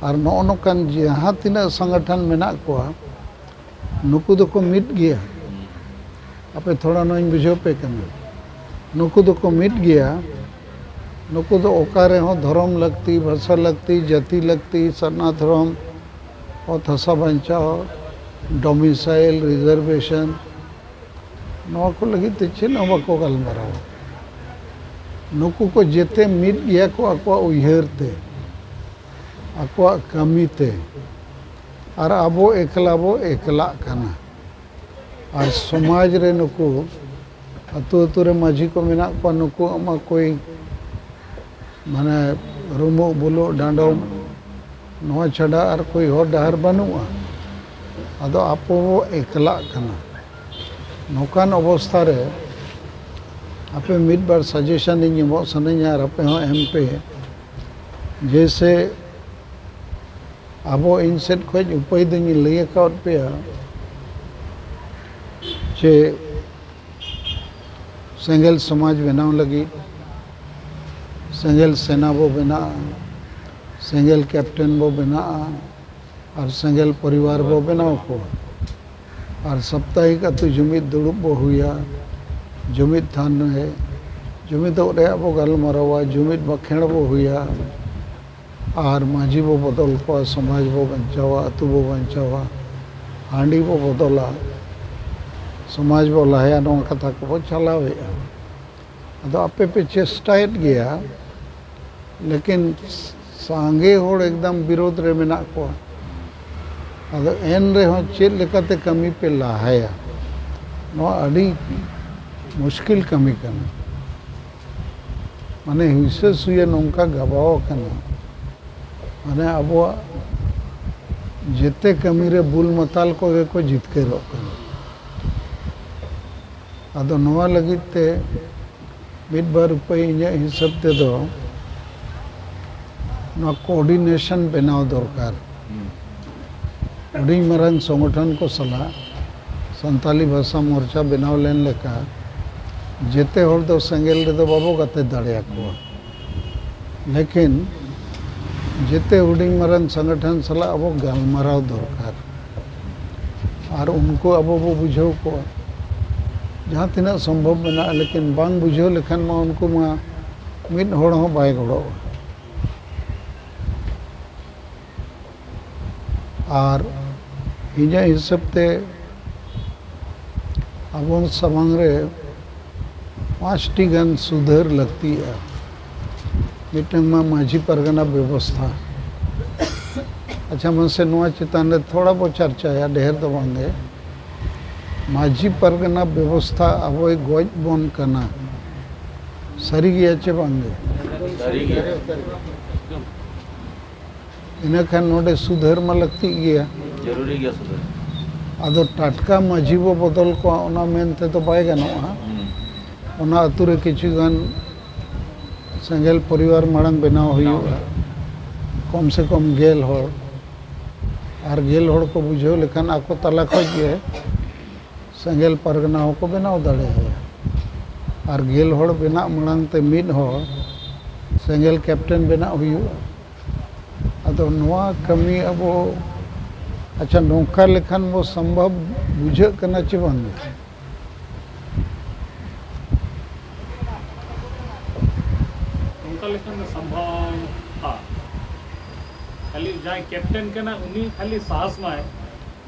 ᱟᱨ ᱱᱚᱜᱼᱚ ᱱᱚᱝᱠᱟᱱ ᱡᱟᱦᱟᱸ ᱛᱤᱱᱟᱹᱜ ᱥᱚᱝᱜᱚᱴᱷᱚᱱ ᱢᱮᱱᱟᱜ ᱠᱚᱣᱟ, ᱱᱩᱠᱩ ᱫᱚᱠᱚ ᱢᱤᱫ ᱜᱮᱭᱟ᱾ ᱟᱯᱮ ᱛᱷᱚᱲᱟ ᱱᱚᱣᱟᱧ ᱵᱩᱡᱷᱟᱹᱣ ᱯᱮ ᱠᱟᱱᱟ, ᱱᱩᱠᱩ ᱫᱚᱠᱚ ᱢᱤᱫ ᱜᱮᱭᱟ᱾ ᱱᱩᱠᱩ ᱫᱚ ᱚᱠᱟ ᱨᱮᱦᱚᱸ ᱫᱷᱚᱨᱚᱢ ᱞᱟᱹᱠᱛᱤ, ᱵᱷᱟᱥᱟ ᱞᱟᱹᱠᱛᱤ, ᱡᱟᱹᱛᱤ ᱞᱟᱹᱠᱛᱤ, ᱥᱟᱨᱱᱟ ᱫᱷᱚᱨᱚᱢ, ᱚᱛ ᱦᱟᱥᱟ ᱵᱟᱧᱪᱟᱣ, ᱰᱚᱢᱤᱥᱟᱭᱤᱞ, ᱨᱤᱡᱟᱨᱵᱷᱮᱥᱚᱱ, ᱱᱚᱣᱟ ᱠᱚ ᱞᱟᱹᱜᱤᱫ ᱛᱮ ᱪᱮᱫ ᱦᱚᱸ ᱵᱟᱠᱚ ᱜᱟᱞᱢᱟᱨᱟᱣᱟ᱾ ᱱᱩᱠᱩ ᱠᱚ ᱡᱮᱛᱮ ᱢᱤᱫ ᱜᱮᱭᱟ ᱠᱚ ᱟᱠᱚᱣᱟᱜ ᱩᱭᱦᱟᱹᱨ ᱛᱮ, ᱟᱠᱚᱣᱟᱜ ᱠᱟᱹᱢᱤ ᱛᱮ, ᱟᱨ ᱟᱵᱚ ᱮᱠᱞᱟ ᱵᱚ ᱮᱠᱞᱟᱜ ᱠᱟᱱᱟ᱾ ᱟᱨ ᱥᱚᱢᱟᱡᱽ ᱨᱮ ᱱᱩᱠᱩ ᱟᱹᱛᱩ ᱟᱹᱛᱩ ᱨᱮ ᱢᱟᱹᱡᱷᱤ ᱠᱚ ᱢᱮᱱᱟᱜ ᱠᱚᱣᱟ, ᱱᱩᱠᱩᱣᱟᱜ ᱢᱟ ᱠᱚᱭ ᱢᱟᱱᱮ ᱨᱩᱢᱩᱜ ᱵᱩᱞᱩᱜ ᱰᱟᱸᱰᱚᱢ, ᱱᱚᱣᱟ ᱪᱷᱟᱰᱟ ᱟᱨ ᱠᱚᱭ ᱦᱚᱨ ᱰᱟᱦᱟᱨ ᱵᱟᱹᱱᱩᱜᱼᱟ᱾ ᱟᱫᱚ ᱟᱵᱚ ᱵᱚ ᱮᱠᱞᱟᱜ ᱠᱟᱱᱟ᱾ ᱱᱚᱝᱠᱟᱱ ᱚᱵᱚᱥᱛᱷᱟ ᱨᱮ ᱟᱯᱮ ᱢᱤᱫ ᱵᱟᱨ ᱥᱟᱡᱮᱥᱚᱱ ᱤᱧ ᱮᱢᱚᱜ ᱥᱟᱱᱟᱧᱟ, ᱟᱨ ᱟᱯᱮ ᱦᱚᱸ ᱮᱢ ᱯᱮ᱾ ᱡᱮᱭᱥᱮ ᱟᱵᱚ, ᱤᱧ ᱥᱮᱫ ᱠᱷᱚᱱ ᱩᱯᱟᱹᱭ ᱫᱚᱧ ᱞᱟᱹᱭ ᱟᱠᱟᱫ ᱯᱮᱭᱟ ᱡᱮ ᱥᱮᱸᱜᱮᱞ ᱥᱚᱢᱟᱡᱽ ᱵᱮᱱᱟᱣ ᱞᱟᱹᱜᱤᱫ ᱥᱮᱸᱜᱮᱞ ᱥᱮᱱᱟ ᱵᱚ ᱵᱮᱱᱟᱜᱼᱟ, ᱥᱮᱸᱜᱮᱞ ᱠᱮᱯᱴᱮᱱ ᱵᱚ ᱵᱮᱱᱟᱜᱼᱟ, ᱟᱨ ᱥᱮᱸᱜᱮᱞ ᱯᱚᱨᱤᱵᱟᱨ ᱵᱚ ᱵᱮᱱᱟᱣ ᱠᱚᱣᱟ᱾ ᱟᱨ ᱥᱟᱯᱛᱟᱦᱤᱠ ᱟᱹᱛᱩ ᱡᱩᱢᱤᱫ ᱫᱩᱲᱩᱵ ᱵᱚ ᱦᱩᱭᱟ, ᱡᱩᱢᱤᱫ ᱛᱷᱟᱱ ᱨᱮ, ᱡᱩᱢᱤᱫᱚᱜ ᱨᱮᱭᱟᱜ ᱵᱚ ᱜᱟᱞᱢᱟᱨᱟᱣᱟ, ᱡᱩᱢᱤᱫ ᱵᱟᱠᱷᱮᱬ ᱵᱚ ᱦᱩᱭᱟ, ᱟᱨ ᱢᱟᱹᱡᱷᱤ ᱵᱚ ᱵᱚᱫᱚᱞ ᱠᱚᱣᱟ, ᱥᱚᱢᱟᱡᱽ ᱵᱚ ᱵᱟᱧᱪᱟᱣᱟ, ᱟᱹᱛᱩ ᱵᱚ ᱵᱟᱧᱪᱟᱣᱟ, ᱦᱟᱺᱰᱤ ᱵᱚ ᱵᱚᱫᱚᱞᱟ, ᱥᱚᱢᱟᱡᱽ ᱵᱚ ᱞᱟᱦᱟᱭᱟ, ᱱᱚᱣᱟ ᱠᱟᱛᱷᱟ ᱠᱚᱵᱚ ᱪᱟᱞᱟᱣᱮᱫᱼᱟ᱾ ᱟᱫᱚ ᱟᱯᱮ ᱯᱮ ᱪᱮᱥᱴᱟᱭᱮᱫ ᱜᱮᱭᱟ, ᱞᱮᱠᱤᱱ ᱥᱟᱸᱜᱮ ᱦᱚᱲ ᱮᱠᱫᱚᱢ ᱵᱤᱨᱳᱫᱷ ᱨᱮ ᱢᱮᱱᱟᱜ ᱠᱚᱣᱟ᱾ ᱟᱫᱚ ᱮᱱ ᱨᱮᱦᱚᱸ ᱪᱮᱫ ᱞᱮᱠᱟᱛᱮ ᱠᱟᱹᱢᱤ ᱯᱮ ᱞᱟᱦᱟᱭᱟ? ᱱᱚᱣᱟ ᱟᱹᱰᱤ ᱢᱩᱥᱠᱤᱞ ᱠᱟᱹᱢᱤ ᱠᱟᱱᱟ᱾ ᱢᱟᱱᱮ ᱦᱤᱸᱥᱟᱹ ᱥᱩᱭᱟᱹ ᱱᱚᱝᱠᱟ ᱜᱟᱵᱟᱣ ᱟᱠᱟᱱᱟ, ᱢᱟᱱᱮ ᱟᱵᱚᱣᱟᱜ ᱡᱮᱛᱮ ᱠᱟᱹᱢᱤ ᱨᱮ ᱵᱩᱞ ᱢᱟᱛᱟᱞ ᱠᱚᱜᱮ ᱠᱚ ᱡᱤᱛᱠᱟᱹᱨᱚᱜ ᱠᱟᱱᱟ᱾ ᱟᱫᱚ ᱱᱚᱣᱟ ᱞᱟᱹᱜᱤᱫ ᱛᱮ ᱢᱤᱫ ᱵᱟᱨ ᱩᱯᱟᱹᱭ ᱤᱧᱟᱹᱜ ᱦᱤᱥᱟᱹᱵ ᱛᱮᱫᱚ ᱱᱚᱣᱟ ᱠᱳᱚᱨᱰᱤᱱᱮᱥᱚᱱ ᱵᱮᱱᱟᱣ ᱫᱚᱨᱠᱟᱨ᱾ ᱦᱩᱰᱤᱧ ᱢᱟᱨᱟᱝ ᱥᱚᱝᱜᱚᱴᱷᱚᱱ ᱠᱚ ᱥᱟᱞᱟᱜ ᱥᱟᱱᱛᱟᱞᱤ ᱵᱷᱟᱥᱟ ᱢᱳᱨᱪᱟ ᱵᱮᱱᱟᱣ ᱞᱮᱱ ᱞᱮᱠᱟ ᱡᱮᱛᱮ ᱦᱚᱲ ᱫᱚ ᱥᱮᱸᱜᱮᱞ ᱨᱮᱫᱚ ᱵᱟᱵᱚ ᱜᱟᱛᱮ ᱫᱟᱲᱮᱭᱟᱠᱚᱣᱟ᱾ ᱞᱮᱠᱤᱱ ᱡᱮᱛᱮ ᱦᱩᱰᱤᱧ ᱢᱟᱨᱟᱝ ᱥᱚᱝᱜᱚᱴᱷᱚᱱ ᱥᱟᱞᱟᱜ ᱟᱵᱚ ᱜᱟᱞᱢᱟᱨᱟᱣ ᱫᱚᱨᱠᱟᱨ᱾ ᱟᱨ ᱩᱱᱠᱩ ᱟᱵᱚ ᱵᱚ ᱵᱩᱡᱷᱟᱹᱣ ᱠᱚᱣᱟ ᱡᱟᱦᱟᱸ ᱛᱤᱱᱟᱹᱜ ᱥᱚᱢᱵᱷᱚᱵ ᱢᱮᱱᱟᱜᱼᱟ, ᱞᱮᱠᱤᱱ ᱵᱟᱝ ᱵᱩᱡᱷᱟᱹᱣ ᱞᱮᱠᱷᱟᱱ ᱢᱟ ᱩᱱᱠᱩ ᱢᱟ ᱢᱤᱫ ᱦᱚᱲ ᱦᱚᱸ ᱵᱟᱭ ᱜᱚᱲᱚᱜᱼᱟ᱾ ᱟᱨ ᱤᱧᱟᱹᱜ ᱦᱤᱥᱟᱹᱵ ᱛᱮ ᱟᱵᱚ ᱥᱟᱢᱟᱝ ᱨᱮ ᱯᱟᱸᱪᱴᱤ ᱜᱟᱱ ᱥᱩᱫᱷᱟᱹᱨ ᱞᱟᱹᱠᱛᱤᱜᱼᱟ᱾ ᱢᱤᱫᱴᱟᱝ ᱢᱟ ᱢᱟᱹᱡᱷᱤ ᱯᱟᱨᱜᱟᱱᱟ ᱵᱮᱵᱚᱥᱛᱷᱟ᱾ ᱟᱪᱪᱷᱟ, ᱢᱟᱥᱮ ᱱᱚᱣᱟ ᱪᱮᱛᱟᱱ ᱨᱮ ᱛᱷᱚᱲᱟ ᱵᱚ ᱪᱟᱨᱪᱟᱭᱟ, ᱰᱷᱮᱨ ᱫᱚ ᱵᱟᱝ ᱜᱮ᱾ ᱢᱟᱹᱡᱷᱤ ᱯᱟᱨᱜᱟᱱᱟ ᱵᱮᱵᱚᱥᱛᱷᱟ ᱟᱵᱚᱭ ᱜᱚᱡ ᱵᱚᱱ ᱠᱟᱱᱟ, ᱥᱟᱹᱨᱤ ᱜᱮᱭᱟ ᱪᱮ ᱵᱟᱝ ᱜᱮ? ᱥᱟᱹᱨᱤ ᱜᱮᱭᱟ᱾ ᱤᱱᱟᱹ ᱠᱷᱟᱱ ᱱᱚᱰᱮ ᱥᱩᱫᱷᱟᱹᱨ ᱢᱟ ᱞᱟᱹᱠᱛᱤᱜ ᱜᱮᱭᱟ᱾ ᱡᱟᱹᱨᱩᱨᱤ ᱜᱮᱭᱟ ᱥᱩᱫᱷᱟᱹᱨ᱾ ᱟᱫᱚ ᱴᱟᱴᱠᱟ ᱢᱟᱹᱡᱷᱤ ᱵᱚ ᱵᱚᱫᱚᱞ ᱠᱚᱣᱟ, ᱚᱱᱟ ᱢᱮᱱ ᱛᱮᱫᱚ ᱵᱟᱭ ᱜᱟᱱᱚᱜᱼᱟ᱾ ᱦᱩᱸ᱾ ᱚᱱᱟ ᱟᱹᱛᱩ ᱨᱮ ᱠᱤᱪᱷᱩ ᱜᱟᱱ ᱥᱮᱸᱜᱮᱞ ᱯᱚᱨᱤᱵᱟᱨ ᱢᱟᱲᱟᱝ ᱵᱮᱱᱟᱣ ᱦᱩᱭᱩᱜᱼᱟ, ᱠᱚᱢ ᱥᱮ ᱠᱚᱢ ᱜᱮᱞ ᱦᱚᱲ᱾ ᱟᱨ ᱜᱮᱞ ᱦᱚᱲ ᱠᱚ ᱵᱩᱡᱷᱟᱹᱣ ᱞᱮᱠᱷᱟᱱ ᱟᱠᱚ ᱛᱟᱞᱟ ᱠᱷᱚᱡ ᱜᱮ ᱥᱮᱸᱜᱮᱞ ᱯᱟᱨᱜᱟᱱᱟ ᱦᱚᱸᱠᱚ ᱵᱮᱱᱟᱣ ᱫᱟᱲᱮᱭᱟᱭᱟ᱾ ᱟᱨ ᱜᱮᱞ ᱦᱚᱲ ᱵᱮᱱᱟᱜ ᱢᱟᱲᱟᱝ ᱛᱮ ᱢᱤᱫ ᱦᱚᱲ ᱥᱮᱸᱜᱮᱞ ᱠᱮᱯᱴᱮᱱ ᱵᱮᱱᱟᱜ ᱦᱩᱭᱩᱜᱼᱟ᱾ ᱟᱫᱚ ᱱᱚᱣᱟ ᱠᱟᱹᱢᱤ ᱟᱵᱚ, ᱟᱪᱪᱷᱟ, ᱱᱚᱝᱠᱟ ᱞᱮᱠᱷᱟᱱ ᱵᱚ ᱥᱚᱢᱵᱷᱚᱵ ᱵᱩᱡᱷᱟᱹᱜ ᱠᱟᱱᱟ ᱪᱮ ᱵᱟᱝ? ᱚᱱᱠᱟ ᱞᱮᱠᱷᱟᱱ ᱫᱚ ᱥᱚᱢᱵᱷᱚᱵᱼᱟ᱾ ᱠᱷᱟᱹᱞᱤ ᱡᱟᱦᱟᱸᱭ ᱠᱮᱯᱴᱮᱱ ᱠᱟᱱᱟ, ᱩᱱᱤ ᱠᱷᱟᱹᱞᱤ ᱥᱟᱦᱚᱥ ᱢᱟᱭ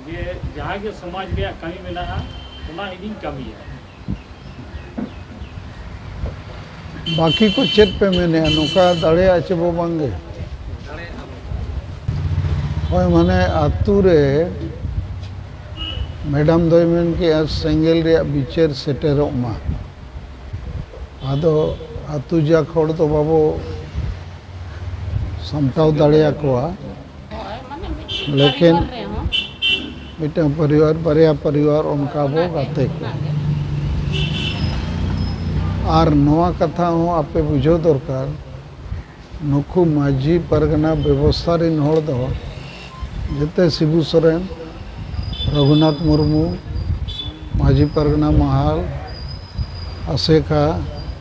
ᱡᱮ ᱡᱟᱦᱟᱸ ᱜᱮ ᱥᱚᱢᱟᱡᱽ ᱨᱮᱭᱟᱜ ᱠᱟᱹᱢᱤ ᱢᱮᱱᱟᱜᱼᱟ, ᱚᱱᱟ ᱤᱧᱤᱧ ᱠᱟᱹᱢᱤᱭᱟ᱾ ᱵᱟᱹᱠᱤ ᱠᱚ ᱪᱮᱫ ᱯᱮ ᱢᱮᱱᱮᱫᱼᱟ? ᱱᱚᱝᱠᱟ ᱫᱟᱲᱮᱭᱟᱜᱼᱟ ᱪᱮ ᱵᱚ ᱵᱟᱝ ᱜᱮ? ᱦᱳᱭ, ᱢᱟᱱᱮ ᱟᱹᱛᱩ ᱨᱮ ᱢᱮᱰᱟᱢ ᱫᱚᱭ ᱢᱮᱱ ᱠᱮᱜᱼᱟ, ᱥᱮᱸᱜᱮᱞ ᱨᱮᱭᱟᱜ ᱵᱤᱪᱟᱹᱨ ᱥᱮᱴᱮᱨᱚᱜ ᱢᱟ᱾ ᱟᱫᱚ ᱟᱹᱛᱩ ᱡᱟᱠ ᱦᱚᱲ ᱫᱚ ᱵᱟᱵᱚ ᱥᱟᱢᱴᱟᱣ ᱫᱟᱲᱮᱭᱟᱠᱚᱣᱟ, ᱞᱮᱠᱤᱱ ᱢᱤᱫᱴᱟᱝ ᱯᱚᱨᱤᱵᱟᱨ, ᱵᱟᱨᱭᱟ ᱯᱚᱨᱤᱵᱟᱨ ᱚᱱᱠᱟ ᱵᱚ ᱜᱟᱛᱮ ᱠᱚᱣᱟ᱾ ᱟᱨ ᱱᱚᱣᱟ ᱠᱟᱛᱷᱟ ᱦᱚᱸ ᱟᱯᱮ ᱵᱩᱡᱷᱟᱹᱣ ᱫᱚᱨᱠᱟᱨ, ᱱᱩᱠᱩ ᱢᱟᱹᱡᱷᱤ ᱯᱟᱨᱜᱟᱱᱟ ᱵᱮᱵᱚᱥᱛᱷᱟ ᱨᱮᱱ ᱦᱚᱲ ᱫᱚ ᱡᱮᱛᱮ ᱥᱤᱵᱩ ᱥᱚᱨᱮᱱ, ᱨᱚᱜᱷᱩᱱᱟᱛᱷ ᱢᱩᱨᱢᱩ, ᱢᱟᱹᱡᱷᱤ ᱯᱟᱨᱜᱟᱱᱟ ᱢᱟᱦᱟᱞ, ᱟᱥᱮᱠᱟ,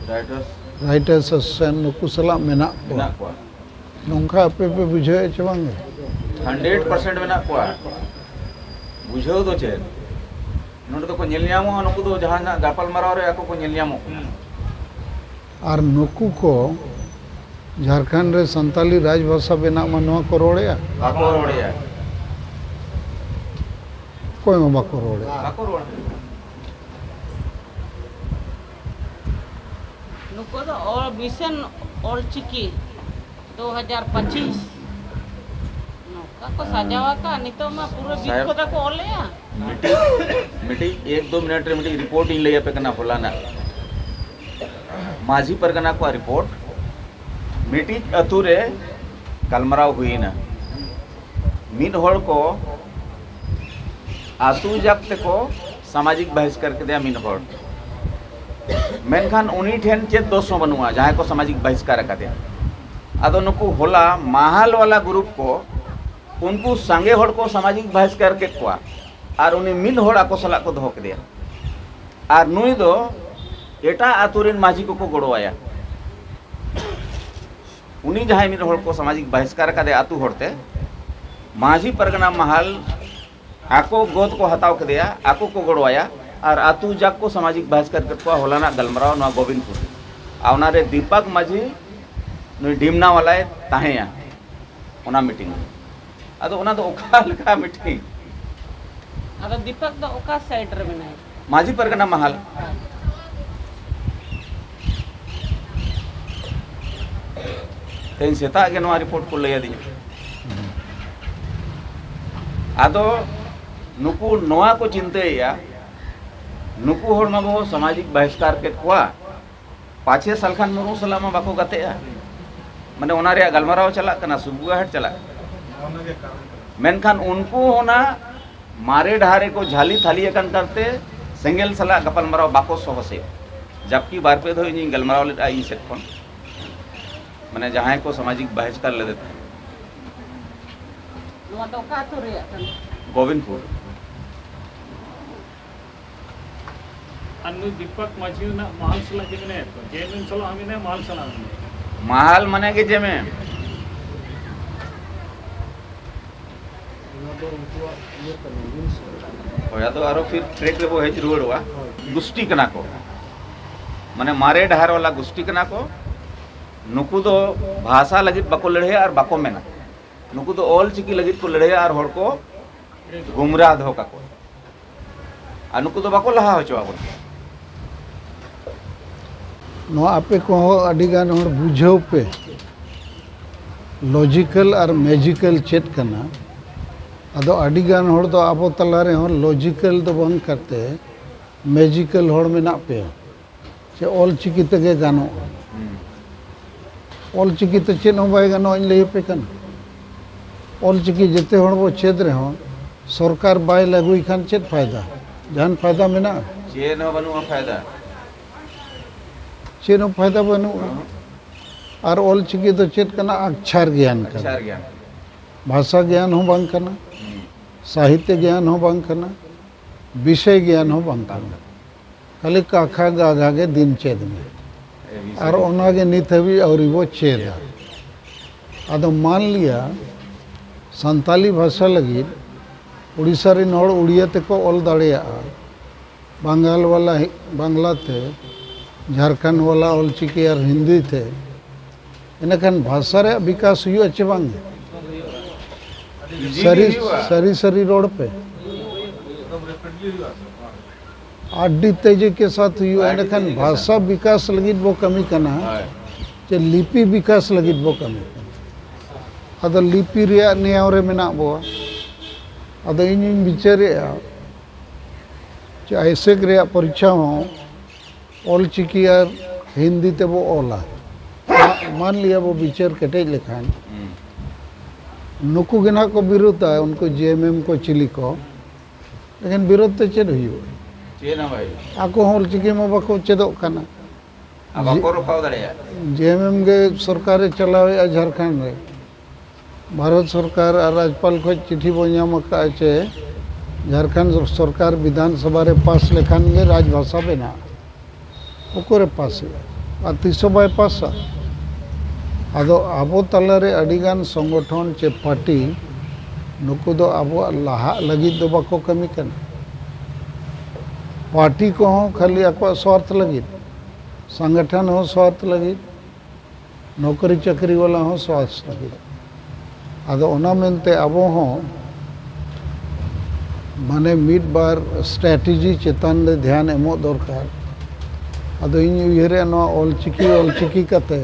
ᱨᱟᱭᱴᱟᱨᱥ ᱨᱟᱭᱴᱟᱨᱥ ᱮᱥᱳᱥᱤᱭᱮᱥᱚᱱ, ᱱᱩᱠᱩ ᱥᱟᱞᱟᱜ ᱢᱮᱱᱟᱜ ᱠᱚᱣᱟ᱾ ᱢᱮᱱᱟᱜ ᱠᱚᱣᱟ᱾ ᱱᱚᱝᱠᱟ ᱟᱯᱮ ᱯᱮ ᱵᱩᱡᱷᱟᱹᱣᱮᱫ ᱪᱮ ᱵᱟᱝ? ᱦᱟᱱᱰᱨᱮᱰ ᱯᱟᱨᱥᱮᱱᱴ ᱢᱮᱱᱟᱜ ᱠᱚᱣᱟ᱾ ᱵᱩᱡᱷᱟᱹᱣ ᱫᱚ ᱪᱮᱫ? ᱱᱚᱰᱮ ᱫᱚᱠᱚ ᱧᱮᱞ ᱧᱟᱢᱚᱜᱼᱟ, ᱱᱩᱠᱩ ᱫᱚ ᱡᱟᱦᱟᱱᱟᱜ ᱜᱟᱯᱟᱞ ᱢᱟᱨᱟᱣ ᱨᱮ ᱟᱠᱚ ᱠᱚ ᱧᱮᱞ ᱧᱟᱢᱚᱜ ᱠᱟᱱᱟ᱾ ᱟᱨ ᱱᱩᱠᱩ ᱠᱚ ᱡᱷᱟᱲᱠᱷᱚᱸᱰ ᱨᱮ ᱥᱟᱱᱛᱟᱞᱤ ᱨᱟᱡᱽ ᱵᱷᱟᱥᱟ ᱵᱮᱱᱟᱜ ᱢᱟ, ᱱᱚᱣᱟ ᱠᱚ ᱨᱚᱲᱮᱜᱼᱟ? ᱵᱟᱠᱚ ᱨᱚᱲᱮᱜᱼᱟ᱾ ᱚᱠᱚᱭ ᱦᱚᱸ ᱵᱟᱠᱚ ᱨᱚᱲᱮᱜᱼᱟ᱾ ᱵᱟᱠᱚ ᱨᱚᱲ᱾ ᱱᱩᱠᱩ ᱫᱚ ᱚᱞ, ᱢᱤᱥᱚᱱ ᱚᱞᱪᱤᱠᱤ ᱫᱩ ᱦᱟᱡᱟᱨ ᱯᱚᱸᱪᱤᱥ᱾ ᱱᱚᱝᱠᱟ ᱠᱚ ᱥᱟᱡᱟᱣ ᱟᱠᱟᱫ, ᱱᱤᱛᱚᱜ ᱢᱟ ᱯᱩᱨᱟᱹ ᱵᱤᱫ ᱥᱟᱭ- ᱠᱚᱫᱟ ᱠᱚ ᱚᱞᱮᱜᱼᱟ᱾ ᱢᱤᱫᱴᱤᱡ, ᱢᱤᱫᱴᱤᱡ ᱮᱠ ᱫᱩ ᱢᱤᱱᱤᱴ ᱨᱮ ᱢᱤᱫᱴᱤᱡ ᱨᱤᱯᱳᱨᱴ ᱤᱧ ᱞᱟᱹᱭ ᱟᱯᱮ ᱠᱟᱱᱟ, ᱦᱚᱞᱟᱱᱟᱜ ᱢᱟᱹᱡᱷᱤ ᱯᱟᱨᱜᱟᱱᱟ ᱠᱚᱣᱟᱜ ᱨᱤᱯᱳᱨᱴ᱾ ᱢᱤᱫᱴᱤᱡ ᱟᱹᱛᱩ ᱨᱮ ᱜᱟᱞᱢᱟᱨᱟᱣ ᱦᱩᱭᱮᱱᱟ, ᱢᱤᱫ ᱦᱚᱲ ᱠᱚ ᱟᱹᱛᱩ ᱡᱟᱠ ᱛᱮᱠᱚ ᱥᱟᱢᱟᱡᱤᱠ ᱵᱟᱦᱤᱥᱠᱟᱨ ᱠᱮᱫᱮᱭᱟ ᱢᱤᱫ ᱦᱚᱲ᱾ ᱢᱮᱱᱠᱷᱟᱱ ᱩᱱᱤ ᱴᱷᱮᱱ ᱪᱮᱫ ᱫᱳᱥ ᱦᱚᱸ ᱵᱟᱹᱱᱩᱜᱼᱟ, ᱡᱟᱦᱟᱸᱭ ᱠᱚ ᱥᱟᱢᱟᱡᱤᱠ ᱵᱟᱦᱤᱥᱠᱟᱨ ᱟᱠᱟᱫᱮᱭᱟ᱾ ᱟᱫᱚ ᱱᱩᱠᱩ ᱦᱚᱞᱟ ᱢᱟᱦᱟᱞ ᱣᱟᱞᱟ ᱜᱨᱩᱯ ᱠᱚ, ᱩᱱᱠᱩ ᱥᱟᱸᱜᱮ ᱦᱚᱲ ᱠᱚ ᱥᱟᱢᱟᱡᱤᱠ ᱵᱟᱦᱤᱥᱠᱟᱨ ᱠᱮᱫ ᱠᱚᱣᱟ, ᱟᱨ ᱩᱱᱤ ᱢᱤᱫ ᱦᱚᱲ ᱟᱠᱚ ᱥᱟᱞᱟᱜ ᱠᱚ ᱫᱚᱦᱚ ᱠᱮᱫᱮᱭᱟ᱾ ᱟᱨ ᱱᱩᱭ ᱫᱚ ᱮᱴᱟᱜ ᱟᱹᱛᱩ ᱨᱮᱱ ᱢᱟᱹᱡᱷᱤ ᱠᱚᱠᱚ ᱜᱚᱲᱚᱣᱟᱭᱟ᱾ ᱩᱱᱤ ᱡᱟᱦᱟᱸᱭ ᱢᱤᱫ ᱦᱚᱲ ᱠᱚ ᱥᱟᱢᱟᱡᱤᱠ ᱵᱟᱦᱤᱥᱠᱟᱨ ᱟᱠᱟᱫᱮᱭᱟ ᱟᱹᱛᱩ ᱦᱚᱲᱛᱮ, ᱢᱟᱹᱡᱷᱤ ᱯᱟᱨᱜᱟᱱᱟ ᱢᱟᱦᱟᱞ ᱟᱠᱚ ᱜᱚᱫ ᱠᱚ ᱦᱟᱛᱟᱣ ᱠᱮᱫᱮᱭᱟ, ᱟᱠᱚ ᱠᱚ ᱜᱚᱲᱚᱣᱟᱭᱟ, ᱟᱨ ᱟᱹᱛᱩ ᱡᱟᱠ ᱠᱚ ᱥᱟᱢᱟᱡᱤᱠ ᱵᱟᱦᱤᱥᱠᱟᱨ ᱠᱮᱫ ᱠᱚᱣᱟ ᱦᱚᱞᱟᱱᱟᱜ ᱜᱟᱞᱢᱟᱨᱟᱣ ᱱᱚᱣᱟ ᱜᱳᱵᱤᱱᱫᱯᱩᱨ ᱨᱮ᱾ ᱟᱨ ᱚᱱᱟᱨᱮ ᱫᱤᱯᱟᱠ ᱢᱟᱹᱡᱷᱤ ᱱᱩᱭ ᱰᱤᱢᱱᱟ ᱣᱟᱞᱟᱭ ᱛᱟᱦᱮᱸᱭᱟ ᱚᱱᱟ ᱢᱤᱴᱤᱝ ᱨᱮ᱾ ᱟᱫᱚ ᱚᱱᱟ ᱫᱚ ᱚᱠᱟ ᱞᱮᱠᱟ ᱢᱤᱴᱤᱝ? ᱟᱫᱚ ᱫᱤᱯᱟᱠ ᱫᱚ ᱚᱠᱟ ᱥᱟᱭᱤᱰ ᱨᱮ ᱢᱮᱱᱟᱭᱟ? ᱢᱟᱹᱡᱷᱤ ᱯᱟᱨᱜᱟᱱᱟ ᱢᱟᱦᱟᱞ᱾ ᱛᱮᱦᱮᱧ ᱥᱮᱛᱟᱜ ᱜᱮ ᱱᱚᱣᱟ ᱨᱤᱯᱳᱨᱴ ᱠᱚ ᱞᱟᱹᱭ ᱟᱹᱫᱤᱧᱟ᱾ ᱟᱫᱚ ᱱᱩᱠᱩ ᱱᱚᱣᱟ ᱠᱚ ᱪᱤᱱᱛᱟᱹᱭᱮᱫᱼᱟ, ᱱᱩᱠᱩ ᱦᱚᱲ ᱢᱟᱵᱚ ᱥᱟᱢᱟᱡᱤᱠ ᱵᱟᱦᱤᱥᱠᱟᱨ ᱠᱮᱫ ᱠᱚᱣᱟ, ᱯᱟᱪᱷᱮ ᱥᱟᱞᱠᱷᱟᱱ ᱢᱩᱨᱢᱩ ᱥᱟᱞᱟᱜ ᱢᱟ ᱵᱟᱠᱚ ᱜᱟᱛᱮᱜᱼᱟ᱾ ᱢᱟᱱᱮ ᱚᱱᱟ ᱨᱮᱭᱟᱜ ᱜᱟᱞᱢᱟᱨᱟᱣ ᱪᱟᱞᱟᱜ ᱠᱟᱱᱟ, ᱥᱩᱵᱩᱜᱟᱦᱟᱴ ᱪᱟᱞᱟᱜ ᱠᱟᱱᱟ᱾ ᱢᱮᱱᱠᱷᱟᱱ ᱩᱱᱠᱩ ᱚᱱᱟ ᱢᱟᱨᱮ ᱰᱟᱦᱟᱨ ᱨᱮᱠᱚ ᱡᱷᱟᱹᱞᱤ ᱛᱷᱟᱹᱞᱤ ᱟᱠᱟᱱ ᱠᱟᱨᱛᱮ ᱥᱮᱸᱜᱮᱞ ᱥᱟᱞᱟᱜ ᱜᱟᱯᱟᱞᱢᱟᱨᱟᱣ ᱵᱟᱠᱚ ᱥᱚᱦᱚᱥᱮᱫ᱾ ᱡᱟᱵᱠᱤ ᱵᱟᱨ ᱯᱮ ᱫᱷᱟᱣ ᱤᱧᱤᱧ ᱜᱟᱞᱢᱟᱨᱟᱣ ᱞᱮᱫᱼᱟ ᱤᱧ ᱥᱮᱫ ᱠᱷᱚᱱ, ᱢᱟᱱᱮ ᱡᱟᱦᱟᱸᱭ ᱠᱚ ᱥᱟᱢᱟᱡᱤᱠ ᱵᱟᱦᱤᱥᱠᱟᱨ ᱞᱮᱫᱮ ᱛᱟᱦᱮᱸᱫ᱾ ᱱᱚᱣᱟ ᱫᱚ ᱚᱠᱟ ᱟᱹᱛᱩ ᱨᱮᱭᱟᱜ ᱠᱟᱱᱟ? ᱜᱳᱵᱤᱱᱫᱯᱩᱨ᱾ ᱟᱨ ᱱᱩᱭ ᱫᱤᱯᱚᱠ ᱢᱟᱹᱡᱷᱤ ᱨᱮᱱᱟᱜ ᱢᱟᱦᱟᱞ ᱥᱟᱞᱟᱜ ᱜᱮ ᱢᱮᱱᱟᱭᱟ ᱛᱚ, ᱡᱮ ᱮᱢ ᱮᱢ ᱥᱟᱞᱟᱜ ᱦᱚᱸ ᱢᱮᱱᱟᱭᱟ, ᱢᱟᱦᱟᱞ ᱥᱟᱞᱟᱜ ᱦᱚᱸ ᱢᱮᱱᱟᱭᱟ᱾ ᱢᱟᱦᱟᱞ ᱢᱟᱱᱮ ᱜᱮ ᱡᱮ ᱮᱢ ᱮᱢ᱾ ᱚᱱᱟ ᱫᱚ ᱩᱱᱠᱩᱣᱟᱜ ᱤᱭᱟᱹ ᱠᱟᱱᱟ, rules ᱠᱟᱱᱟ᱾ ᱦᱳᱭ, ᱟᱫᱚ ᱟᱨᱚ ᱯᱷᱤᱨ track ᱨᱮᱵᱚ ᱦᱮᱡ ᱨᱩᱣᱟᱹᱲᱚᱜᱼᱟ᱾ ᱦᱳᱭ᱾ ᱜᱩᱥᱴᱤ ᱠᱟᱱᱟ ᱠᱚ, ᱢᱟᱱᱮ ᱢᱟᱨᱮ ᱰᱟᱦᱟᱨ ᱣᱟᱞᱟ ᱜᱩᱥᱴᱤ ᱠᱟᱱᱟ ᱠᱚ᱾ ᱱᱩᱠᱩ ᱫᱚ ᱵᱷᱟᱥᱟ ᱞᱟᱹᱜᱤᱫ ᱵᱟᱠᱚ ᱞᱟᱹᱲᱦᱟᱹᱭᱟ ᱟᱨ ᱵᱟᱠᱚ ᱢᱮᱱᱟ᱾ ᱱᱩᱠᱩ ᱫᱚ ᱚᱞ ᱪᱤᱠᱤ ᱞᱟᱹᱜᱤᱫ ᱠᱚ ᱞᱟᱹᱲᱦᱟᱹᱭᱟ ᱟᱨ ᱦᱚᱲ ᱠᱚ ᱜᱩᱢᱨᱟᱦ ᱫᱚᱦᱚ ᱠᱟᱠᱚᱣᱟ᱾ ᱟᱨ ᱱᱩᱠᱩ ᱫᱚ ᱵᱟᱠᱚ ᱞᱟᱦᱟ ᱦᱚᱪᱚ ᱟᱵᱚᱱ ᱠᱟᱱᱟ᱾ ᱱᱚᱣᱟ ᱟᱯᱮ ᱠᱚᱦᱚᱸ ᱟᱹᱰᱤ ᱜᱟᱱ ᱦᱚᱲ ᱵᱩᱡᱷᱟᱹᱣ ᱯᱮ, logical ᱟᱨ magical ᱪᱮᱫ ᱠᱟᱱᱟ᱾ ᱟᱫᱚ ᱟᱹᱰᱤ ᱜᱟᱱ ᱦᱚᱲ ᱫᱚ ᱟᱵᱚ ᱛᱟᱞᱟ ᱨᱮᱦᱚᱸ logical ᱫᱚ ᱵᱟᱝ ᱠᱟᱛᱮ magical ᱦᱚᱲ ᱢᱮᱱᱟᱜ ᱯᱮᱭᱟ᱾ ᱥᱮ ᱚᱞ ᱪᱤᱠᱤ ᱛᱮᱜᱮ ᱜᱟᱱᱚᱜᱼᱟ᱾ ᱦᱩᱸ᱾ ᱚᱞ ᱪᱤᱠᱤ ᱛᱮ ᱪᱮᱫ ᱦᱚᱸ ᱵᱟᱭ ᱜᱟᱱᱚᱜᱼᱟ, ᱤᱧ ᱞᱟᱹᱭ ᱟᱯᱮ ᱠᱟᱱᱟ᱾ ᱚᱞ ᱪᱤᱠᱤ ᱡᱮᱛᱮ ᱦᱚᱲ ᱵᱚ ᱪᱮᱫ ᱨᱮᱦᱚᱸ, ᱥᱚᱨᱠᱟᱨ ᱵᱟᱭ ᱞᱟᱹᱜᱩᱭ ᱠᱷᱟᱱ ᱪᱮᱫ ᱯᱷᱟᱭᱫᱟ? ᱡᱟᱦᱟᱱ ᱯᱷᱟᱭᱫᱟ ᱢᱮᱱᱟᱜᱼᱟ? ᱪᱮᱫ ᱦᱚᱸ ᱵᱟᱹᱱᱩᱜᱼᱟ ᱯᱷᱟᱭᱫᱟ᱾ ᱪᱮᱫ ᱦᱚᱸ ᱯᱷᱟᱭᱫᱟ ᱵᱟᱹᱱᱩᱜᱼᱟ᱾ ᱦᱚᱸ᱾ ᱟᱨ ᱚᱞ ᱪᱤᱠᱤ ᱫᱚ ᱪᱮᱫ ᱠᱟᱱᱟ? ᱟᱠᱪᱷᱟᱨ ᱜᱮᱭᱟᱱ ᱠᱟᱱᱟ᱾ ᱟᱠᱪᱷᱟᱨ ᱜᱮᱭᱟᱱ᱾ ᱵᱷᱟᱥᱟ ᱜᱮᱭᱟᱱ ᱦᱚᱸ ᱵᱟᱝ ᱠᱟᱱᱟ, ᱦᱩᱸ᱾ ᱥᱟᱦᱤᱛᱭᱚ ᱜᱮᱭᱟᱱ ᱦᱚᱸ ᱵᱟᱝ ᱠᱟᱱᱟ, ᱵᱤᱥᱚᱭ ᱜᱮᱭᱟᱱ ᱦᱚᱸ ᱵᱟᱝ ᱠᱟᱱᱟ᱾ ᱠᱷᱟᱹᱞᱤ ᱠᱟᱠᱷᱟ ᱜᱟᱜᱷᱟ ᱜᱮ ᱫᱤᱱ ᱪᱮᱫ ᱢᱮ᱾ ᱮ, ᱵᱤᱥᱚᱭ ᱟᱨ ᱜᱮᱭᱟᱱ᱾ ᱚᱱᱟᱜᱮ ᱱᱤᱛ ᱦᱟᱹᱵᱤᱡ ᱟᱹᱣᱨᱤ ᱵᱚ ᱪᱮᱫᱟ᱾ ᱟᱫᱚ ᱢᱟᱱ ᱞᱤᱭᱟ ᱥᱟᱱᱛᱟᱞᱤ ᱵᱷᱟᱥᱟ ᱞᱟᱹᱜᱤᱫ ᱩᱲᱤᱥᱥᱟ ᱨᱮᱱ ᱦᱚᱲ ᱩᱲᱤᱭᱟ ᱛᱮᱠᱚ ᱚᱞ ᱫᱟᱲᱮᱭᱟᱜᱼᱟ, ᱵᱟᱝᱜᱟᱞ ᱣᱟᱞᱟ ᱦᱤ-, ᱵᱟᱝᱞᱟ ᱛᱮ, ᱡᱷᱟᱲᱠᱷᱚᱸᱰ ᱣᱟᱞᱟ ᱚᱞᱪᱤᱠᱤ ᱟᱨ ᱦᱤᱱᱫᱤ ᱛᱮ, ᱤᱱᱟᱹᱠᱷᱟᱱ ᱵᱷᱟᱥᱟ ᱨᱮᱭᱟᱜ ᱵᱤᱠᱟᱥ ᱦᱩᱭᱩᱜᱼᱟ ᱪᱮ ᱵᱟᱝ? Easily ᱥᱟᱹᱨᱤ, ᱦᱩᱭᱩᱜᱼᱟ᱾ ᱥᱟᱹᱨᱤ ᱥᱟᱹᱨᱤ ᱨᱚᱲ ᱯᱮ᱾ ᱟᱹᱰᱤ ᱛᱮᱡᱤ ᱠᱮ ᱥᱟᱛ ᱦᱩᱭᱩᱜᱼᱟ᱾ ᱟᱹᱰᱤ ᱤᱱᱟᱹᱠᱷᱟᱱ ᱛᱮᱡᱤ ᱠᱮ ᱵᱷᱟᱥᱟ ᱥᱟᱛ᱾ ᱵᱤᱠᱟᱥ ᱞᱟᱹᱜᱤᱫ ᱵᱚ ᱠᱟᱹᱢᱤ ᱠᱟᱱᱟ, ᱦᱳᱭ᱾ ᱪᱮ ᱞᱤᱯᱤ ᱵᱤᱠᱟᱥ ᱞᱟᱹᱜᱤᱫ ᱵᱚ ᱠᱟᱹᱢᱤ ᱠᱟᱱᱟ? ᱟᱫᱚ ᱞᱤᱯᱤ ᱨᱮᱭᱟᱜ ᱱᱮᱭᱟᱣ ᱨᱮ ᱢᱮᱱᱟᱜ ᱵᱚᱣᱟ᱾ ᱟᱫᱚ ᱤᱧᱤᱧ ᱵᱤᱪᱟᱹᱨᱮᱜᱼᱟ, ᱪᱮ ᱟᱭᱥᱮᱠ ᱨᱮᱭᱟᱜ ᱯᱚᱨᱤᱪᱷᱟ ᱦᱚᱸ ᱚᱞ ᱪᱤᱠᱤ ᱟᱨ ᱦᱤᱱᱫᱤ ᱛᱮᱵᱚ ᱚᱞᱟ᱾ ᱢᱟ-, ᱢᱟᱱ ᱞᱤᱭᱟ ᱵᱚ ᱵᱤᱪᱟᱹᱨ ᱠᱮᱴᱮᱡ ᱞᱮᱠᱷᱟᱱ, ᱦᱩᱸ᱾ ᱱᱩᱠᱩ ᱜᱮ ᱱᱟᱦᱟᱜ ᱠᱚ ᱵᱤᱨᱳᱫᱟ, ᱩᱱᱠᱩ ᱡᱮ ᱮᱢ ᱮᱢ ᱠᱚ ᱪᱤᱞᱤ ᱠᱚ᱾ ᱞᱮᱠᱤᱱ ᱵᱤᱨᱳᱫ ᱛᱮ ᱪᱮᱫ ᱦᱩᱭᱩᱜᱼᱟ? ᱪᱮᱫ ᱦᱚᱸ ᱵᱟᱭ ᱦᱩᱭᱩᱜᱼᱟ᱾ ᱟᱠᱚ ᱦᱚᱸ ᱚᱞ ᱪᱤᱠᱤ ᱢᱟ ᱵᱟᱠᱚ ᱪᱮᱫᱚᱜ ᱠᱟᱱᱟ᱾ ᱟᱨ ᱵᱟᱠᱚ ᱡᱮ-, ᱨᱚᱯᱷᱟᱣ ᱫᱟᱲᱮᱭᱟᱜᱼᱟ᱾ ᱡᱮ ᱮᱢ ᱮᱢ ᱜᱮ ᱥᱚᱨᱠᱟᱨᱮ ᱪᱟᱞᱟᱣᱮᱫᱼᱟ ᱡᱷᱟᱲᱠᱷᱚᱸᱰ ᱨᱮ᱾ ᱵᱷᱟᱨᱚᱛ ᱥᱚᱨᱠᱟᱨ ᱟᱨ ᱨᱟᱡᱽᱯᱟᱞ ᱠᱷᱚᱱ ᱪᱤᱴᱷᱤ ᱵᱚᱱ ᱧᱟᱢ ᱟᱠᱟᱫᱼᱟ ᱪᱮ ᱡᱷᱟᱲᱠᱷᱚᱸᱰ ᱥᱚᱨᱠᱟᱨ ᱵᱤᱫᱷᱟᱱ ᱥᱚᱵᱷᱟ ᱨᱮ ᱯᱟᱥ ᱞᱮᱠᱷᱟᱱ ᱜᱮ ᱨᱟᱡᱽ ᱵᱷᱟᱥᱟ ᱵᱮᱱᱟᱜᱼᱟ᱾ ᱚᱠᱚᱭᱨᱮ ᱯᱟᱥᱮᱜᱼᱟ? ᱟᱨ ᱛᱤᱥ ᱦᱚᱸ ᱵᱟᱭ ᱯᱟᱥᱟ᱾ ᱟᱫᱚ ᱟᱵᱚ ᱛᱟᱞᱟᱨᱮ ᱟᱹᱰᱤᱜᱟᱱ ᱥᱚᱝᱜᱚᱴᱷᱚᱱ ᱪᱮ ᱯᱟᱨᱴᱤ, ᱱᱩᱠᱩ ᱫᱚ ᱟᱵᱚᱣᱟᱜ ᱞᱟᱦᱟᱜ ᱞᱟᱹᱜᱤᱫ ᱫᱚ ᱵᱟᱠᱚ ᱠᱟᱹᱢᱤ ᱠᱟᱱᱟ᱾ ᱯᱟᱨᱴᱤ ᱠᱚᱦᱚᱸ ᱠᱷᱟᱹᱞᱤ ᱟᱠᱚᱣᱟᱜ ᱥᱣᱟᱨᱛᱷ ᱞᱟᱹᱜᱤᱫ, ᱥᱚᱝᱜᱚᱴᱷᱚᱱ ᱦᱚᱸ ᱥᱣᱟᱨᱛᱷ ᱞᱟᱹᱜᱤᱫ, ᱱᱚᱠᱨᱤ ᱪᱟᱹᱠᱨᱤ ᱣᱟᱞᱟ ᱦᱚᱸ ᱥᱣᱟᱨᱛᱷ ᱞᱟᱹᱜᱤᱫ᱾ ᱟᱫᱚ ᱚᱱᱟ ᱢᱮᱱᱛᱮ ᱟᱵᱚ ᱦᱚᱸ ᱢᱟᱱᱮ ᱢᱤᱫ ᱵᱟᱨ ᱥᱴᱨᱮᱴᱮᱡᱤ ᱪᱮᱛᱟᱱ ᱨᱮ ᱫᱷᱮᱭᱟᱱ ᱮᱢᱚᱜ ᱫᱚᱨᱠᱟᱨ᱾ ᱟᱫᱚ ᱤᱧ ᱩᱭᱦᱟᱹᱨᱮᱫᱼᱟ, ᱱᱚᱣᱟ ᱚᱞᱪᱤᱠᱤ, ᱚᱞᱪᱤᱠᱤ ᱠᱟᱛᱮ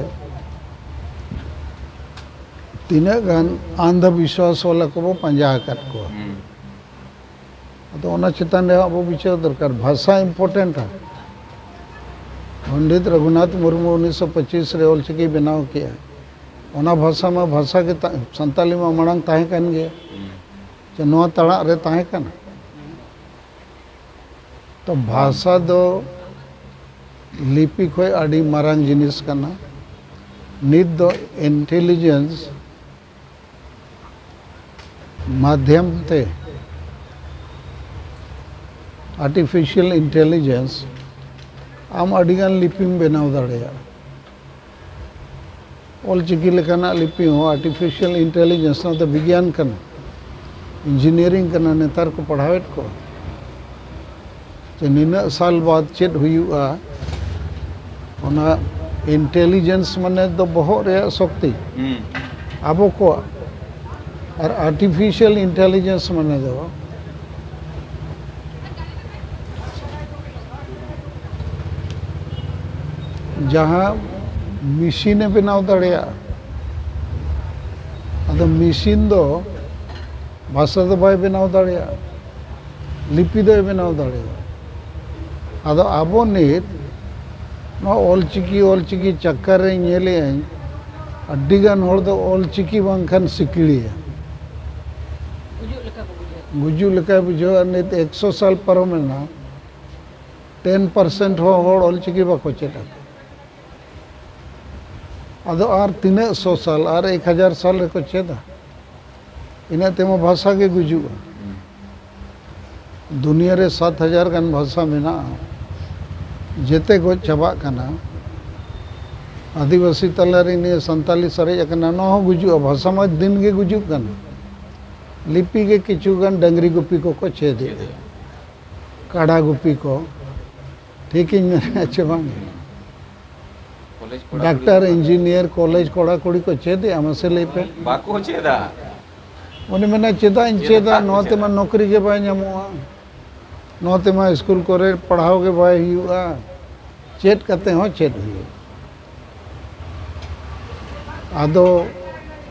ᱛᱤᱱᱟᱹᱜ ᱜᱟᱱ ᱟᱱᱫᱷᱚ ᱵᱤᱥᱣᱟᱥ ᱣᱟᱞᱟ ᱠᱚᱵᱚ ᱯᱟᱸᱡᱟ ᱟᱠᱟᱫ ᱠᱚᱣᱟ᱾ ᱦᱩᱸ᱾ ᱟᱫᱚ ᱚᱱᱟ ᱪᱮᱛᱟᱱ ᱨᱮ ᱟᱵᱚ ᱵᱤᱪᱟᱹᱨ ᱫᱚᱨᱠᱟᱨ᱾ ᱵᱷᱟᱥᱟ ᱤᱢᱯᱚᱨᱴᱮᱱᱴᱼᱟ᱾ ᱯᱚᱱᱰᱤᱛ ᱨᱚᱜᱷᱩᱱᱟᱛᱷ ᱢᱩᱨᱢᱩ ᱩᱱᱤᱥᱥᱚ ᱯᱚᱸᱪᱤᱥ ᱨᱮ ᱚᱞᱪᱤᱠᱤ ᱵᱮᱱᱟᱣ ᱠᱮᱜᱼᱟ᱾ ᱚᱱᱟ ᱵᱷᱟᱥᱟ ᱢᱟ ᱵᱷᱟᱥᱟ ᱜᱮ ᱛᱟ-, ᱥᱟᱱᱛᱟᱞᱤ ᱢᱟ ᱢᱟᱲᱟᱝ ᱛᱟᱦᱮᱸ ᱠᱟᱱ ᱜᱮᱭᱟ᱾ ᱦᱩᱸ᱾ ᱪᱮ ᱱᱚᱣᱟ ᱛᱟᱲᱟᱜ ᱨᱮ ᱛᱟᱦᱮᱸ ᱠᱟᱱᱟ᱾ ᱛᱚ ᱵᱷᱟᱥᱟ ᱫᱚ ᱞᱤᱯᱤ ᱠᱷᱚᱱ ᱟᱹᱰᱤ ᱢᱟᱨᱟᱝ ᱡᱤᱱᱤᱥ ᱠᱟᱱᱟ᱾ ᱱᱤᱛ ᱫᱚ ᱤᱱᱴᱮᱞᱤᱡᱮᱱᱥ ᱢᱟᱫᱷᱭᱚᱢ ᱛᱮ, ᱟᱨᱴᱤᱯᱷᱤᱥᱤᱭᱟᱞ ᱤᱱᱴᱮᱞᱤᱡᱮᱱᱥ, ᱟᱢ ᱟᱹᱰᱤᱜᱟᱱ ᱞᱤᱯᱤᱢ ᱵᱮᱱᱟᱣ ᱫᱟᱲᱮᱭᱟᱜᱼᱟ᱾ ᱚᱞᱪᱤᱠᱤ ᱞᱮᱠᱟᱱᱟᱜ ᱞᱤᱯᱤ ᱦᱚᱸ ᱟᱨᱴᱤᱯᱷᱤᱥᱤᱭᱟᱞ ᱤᱱᱴᱮᱞᱤᱡᱮᱱᱥ, ᱱᱚᱣᱟ ᱫᱚ ᱵᱤᱜᱽᱭᱟᱱ ᱠᱟᱱᱟ, ᱤᱧᱡᱤᱱᱤᱭᱟᱨᱤᱝ ᱠᱟᱱᱟ, ᱱᱮᱛᱟᱨ ᱠᱚ ᱯᱟᱲᱦᱟᱣᱮᱫ ᱠᱚ᱾ ᱡᱮ ᱱᱤᱱᱟᱹᱜ ᱥᱟᱞ ᱵᱟᱫ ᱪᱮᱫ ᱦᱩᱭᱩᱜᱼᱟ, ᱚᱱᱟ ᱤᱱᱴᱮᱞᱤᱡᱮᱱᱥ ᱢᱟᱱᱮ ᱫᱚ ᱵᱚᱦᱚᱜ ᱨᱮᱭᱟᱜ ᱥᱚᱠᱛᱤ, ᱦᱩᱸ᱾ ᱟᱵᱚ ᱠᱚᱣᱟᱜ᱾ ᱟᱨ ᱟᱨᱴᱤᱯᱷᱤᱥᱤᱭᱟᱞ ᱤᱱᱴᱮᱞᱤᱡᱮᱱᱥ ᱢᱟᱱᱮ ᱫᱚ ᱡᱟᱦᱟᱸ ᱢᱮᱥᱤᱱᱮ ᱵᱮᱱᱟᱣ ᱫᱟᱲᱮᱭᱟᱜᱼᱟ᱾ ᱟᱫᱚ ᱢᱮᱥᱤᱱ ᱫᱚ ᱵᱷᱟᱥᱟ ᱫᱚ ᱵᱟᱭ ᱵᱮᱱᱟᱣ ᱫᱟᱲᱮᱭᱟᱜᱼᱟ, ᱞᱤᱯᱤ ᱫᱚᱭ ᱵᱮᱱᱟᱣ ᱫᱟᱲᱮᱭᱟᱜᱼᱟ᱾ ᱟᱫᱚ ᱟᱵᱚ ᱱᱤᱛ ᱱᱚᱣᱟ ᱚᱞᱪᱤᱠᱤ, ᱚᱞᱪᱤᱠᱤ ᱪᱟᱠᱠᱟᱨ ᱨᱮ ᱧᱮᱞᱮᱜ ᱟᱹᱧ, ᱟᱹᱰᱤᱜᱟᱱ ᱦᱚᱲ ᱫᱚ ᱚᱞᱪᱤᱠᱤ ᱵᱟᱝᱠᱷᱟᱱ ᱥᱤᱠᱲᱤᱭᱟ᱾ ᱜᱩᱡᱩᱜ ᱞᱮᱠᱟ ᱠᱚ ᱵᱩᱡᱷᱟᱹᱣᱟ᱾ ᱜᱩᱡᱩᱜ ᱞᱮᱠᱟᱭ ᱵᱩᱡᱷᱟᱹᱣᱟ᱾ ᱱᱤᱛ ᱮᱠᱥᱚ ᱥᱟᱞ ᱯᱟᱨᱚᱢᱮᱱᱟ, ᱴᱮᱱ ᱯᱟᱨᱥᱮᱱᱴ ᱦᱚᱸ ᱦᱚᱲ ᱚᱞᱪᱤᱠᱤ ᱵᱟᱠᱚ ᱪᱮᱫ ᱟᱠᱟᱫᱟ᱾ ᱟᱫᱚ ᱟᱨ ᱛᱤᱱᱟᱹᱜ ᱥᱚ ᱥᱟᱞ, ᱟᱨ ᱮᱠ ᱦᱟᱡᱟᱨ ᱥᱟᱞ ᱨᱮᱠᱚ ᱪᱮᱫᱟ? ᱤᱱᱟᱹᱜ ᱛᱮᱢᱟ ᱵᱷᱟᱥᱟ ᱜᱮ ᱜᱩᱡᱩᱜᱼᱟ᱾ ᱫᱩᱱᱤᱭᱟᱹ ᱨᱮ ᱥᱟᱛ ᱦᱟᱡᱟᱨ ᱜᱟᱱ ᱵᱷᱟᱥᱟ ᱢᱮᱱᱟᱜᱼᱟ, ᱡᱮᱛᱮ ᱜᱚᱡ ᱪᱟᱵᱟᱜ ᱠᱟᱱᱟ᱾ ᱟᱹᱫᱤᱵᱟᱹᱥᱤ ᱛᱟᱞᱟᱨᱮ ᱱᱤᱭᱟᱹ ᱥᱟᱱᱛᱟᱞᱤ ᱥᱟᱨᱮᱡ ᱟᱠᱟᱱᱟ, ᱱᱚᱣᱟ ᱦᱚᱸ ᱜᱩᱡᱩᱜᱼᱟ᱾ ᱵᱷᱟᱥᱟ ᱢᱟ ᱫᱤᱱ ᱜᱮ ᱜᱩᱡᱩᱜ ᱠᱟᱱᱟ᱾ ᱞᱤᱯᱤ ᱜᱮ ᱠᱤᱪᱷᱩ ᱜᱟᱱ ᱰᱟᱹᱝᱨᱤ ᱜᱩᱯᱤ ᱠᱚᱠᱚ ᱪᱮᱫ ᱮᱫᱼᱟ, ᱠᱟᱰᱟ ᱜᱩᱯᱤ ᱠᱚ᱾ ᱴᱷᱤᱠᱤᱧ ᱢᱮᱱᱮᱫᱼᱟ ᱪᱮ ᱵᱟᱝ? ᱰᱟᱠᱛᱟᱨ, ᱤᱧᱡᱤᱱᱤᱭᱟᱨ, ᱠᱚᱞᱮᱡᱽ ᱠᱚᱲᱟ ᱠᱩᱲᱤ ᱠᱚ ᱪᱮᱫ ᱮᱫᱼᱟ, ᱢᱟᱥᱮ ᱞᱟᱹᱭ ᱯᱮ᱾ ᱵᱟᱠᱚ ᱪᱮᱫᱟ᱾ ᱩᱱᱤ ᱢᱮᱱᱟ, "ᱪᱮᱫᱟᱜ ᱤᱧ ᱪᱮᱫᱟ? ᱱᱚᱣᱟ ᱛᱮᱢᱟ ᱱᱚᱠᱨᱤ ᱜᱮ ᱵᱟᱭ ᱧᱟᱢᱚᱜᱼᱟ, ᱱᱚᱣᱟ ᱛᱮᱢᱟ ᱥᱠᱩᱞ ᱠᱚᱨᱮ ᱯᱟᱲᱦᱟᱣ ᱜᱮ ᱵᱟᱭ ᱦᱩᱭᱩᱜᱼᱟ, ᱪᱮᱫ ᱠᱟᱛᱮ ᱦᱚᱸ ᱪᱮᱫ ᱦᱩᱭᱩᱜᱼᱟ?" ᱟᱫᱚ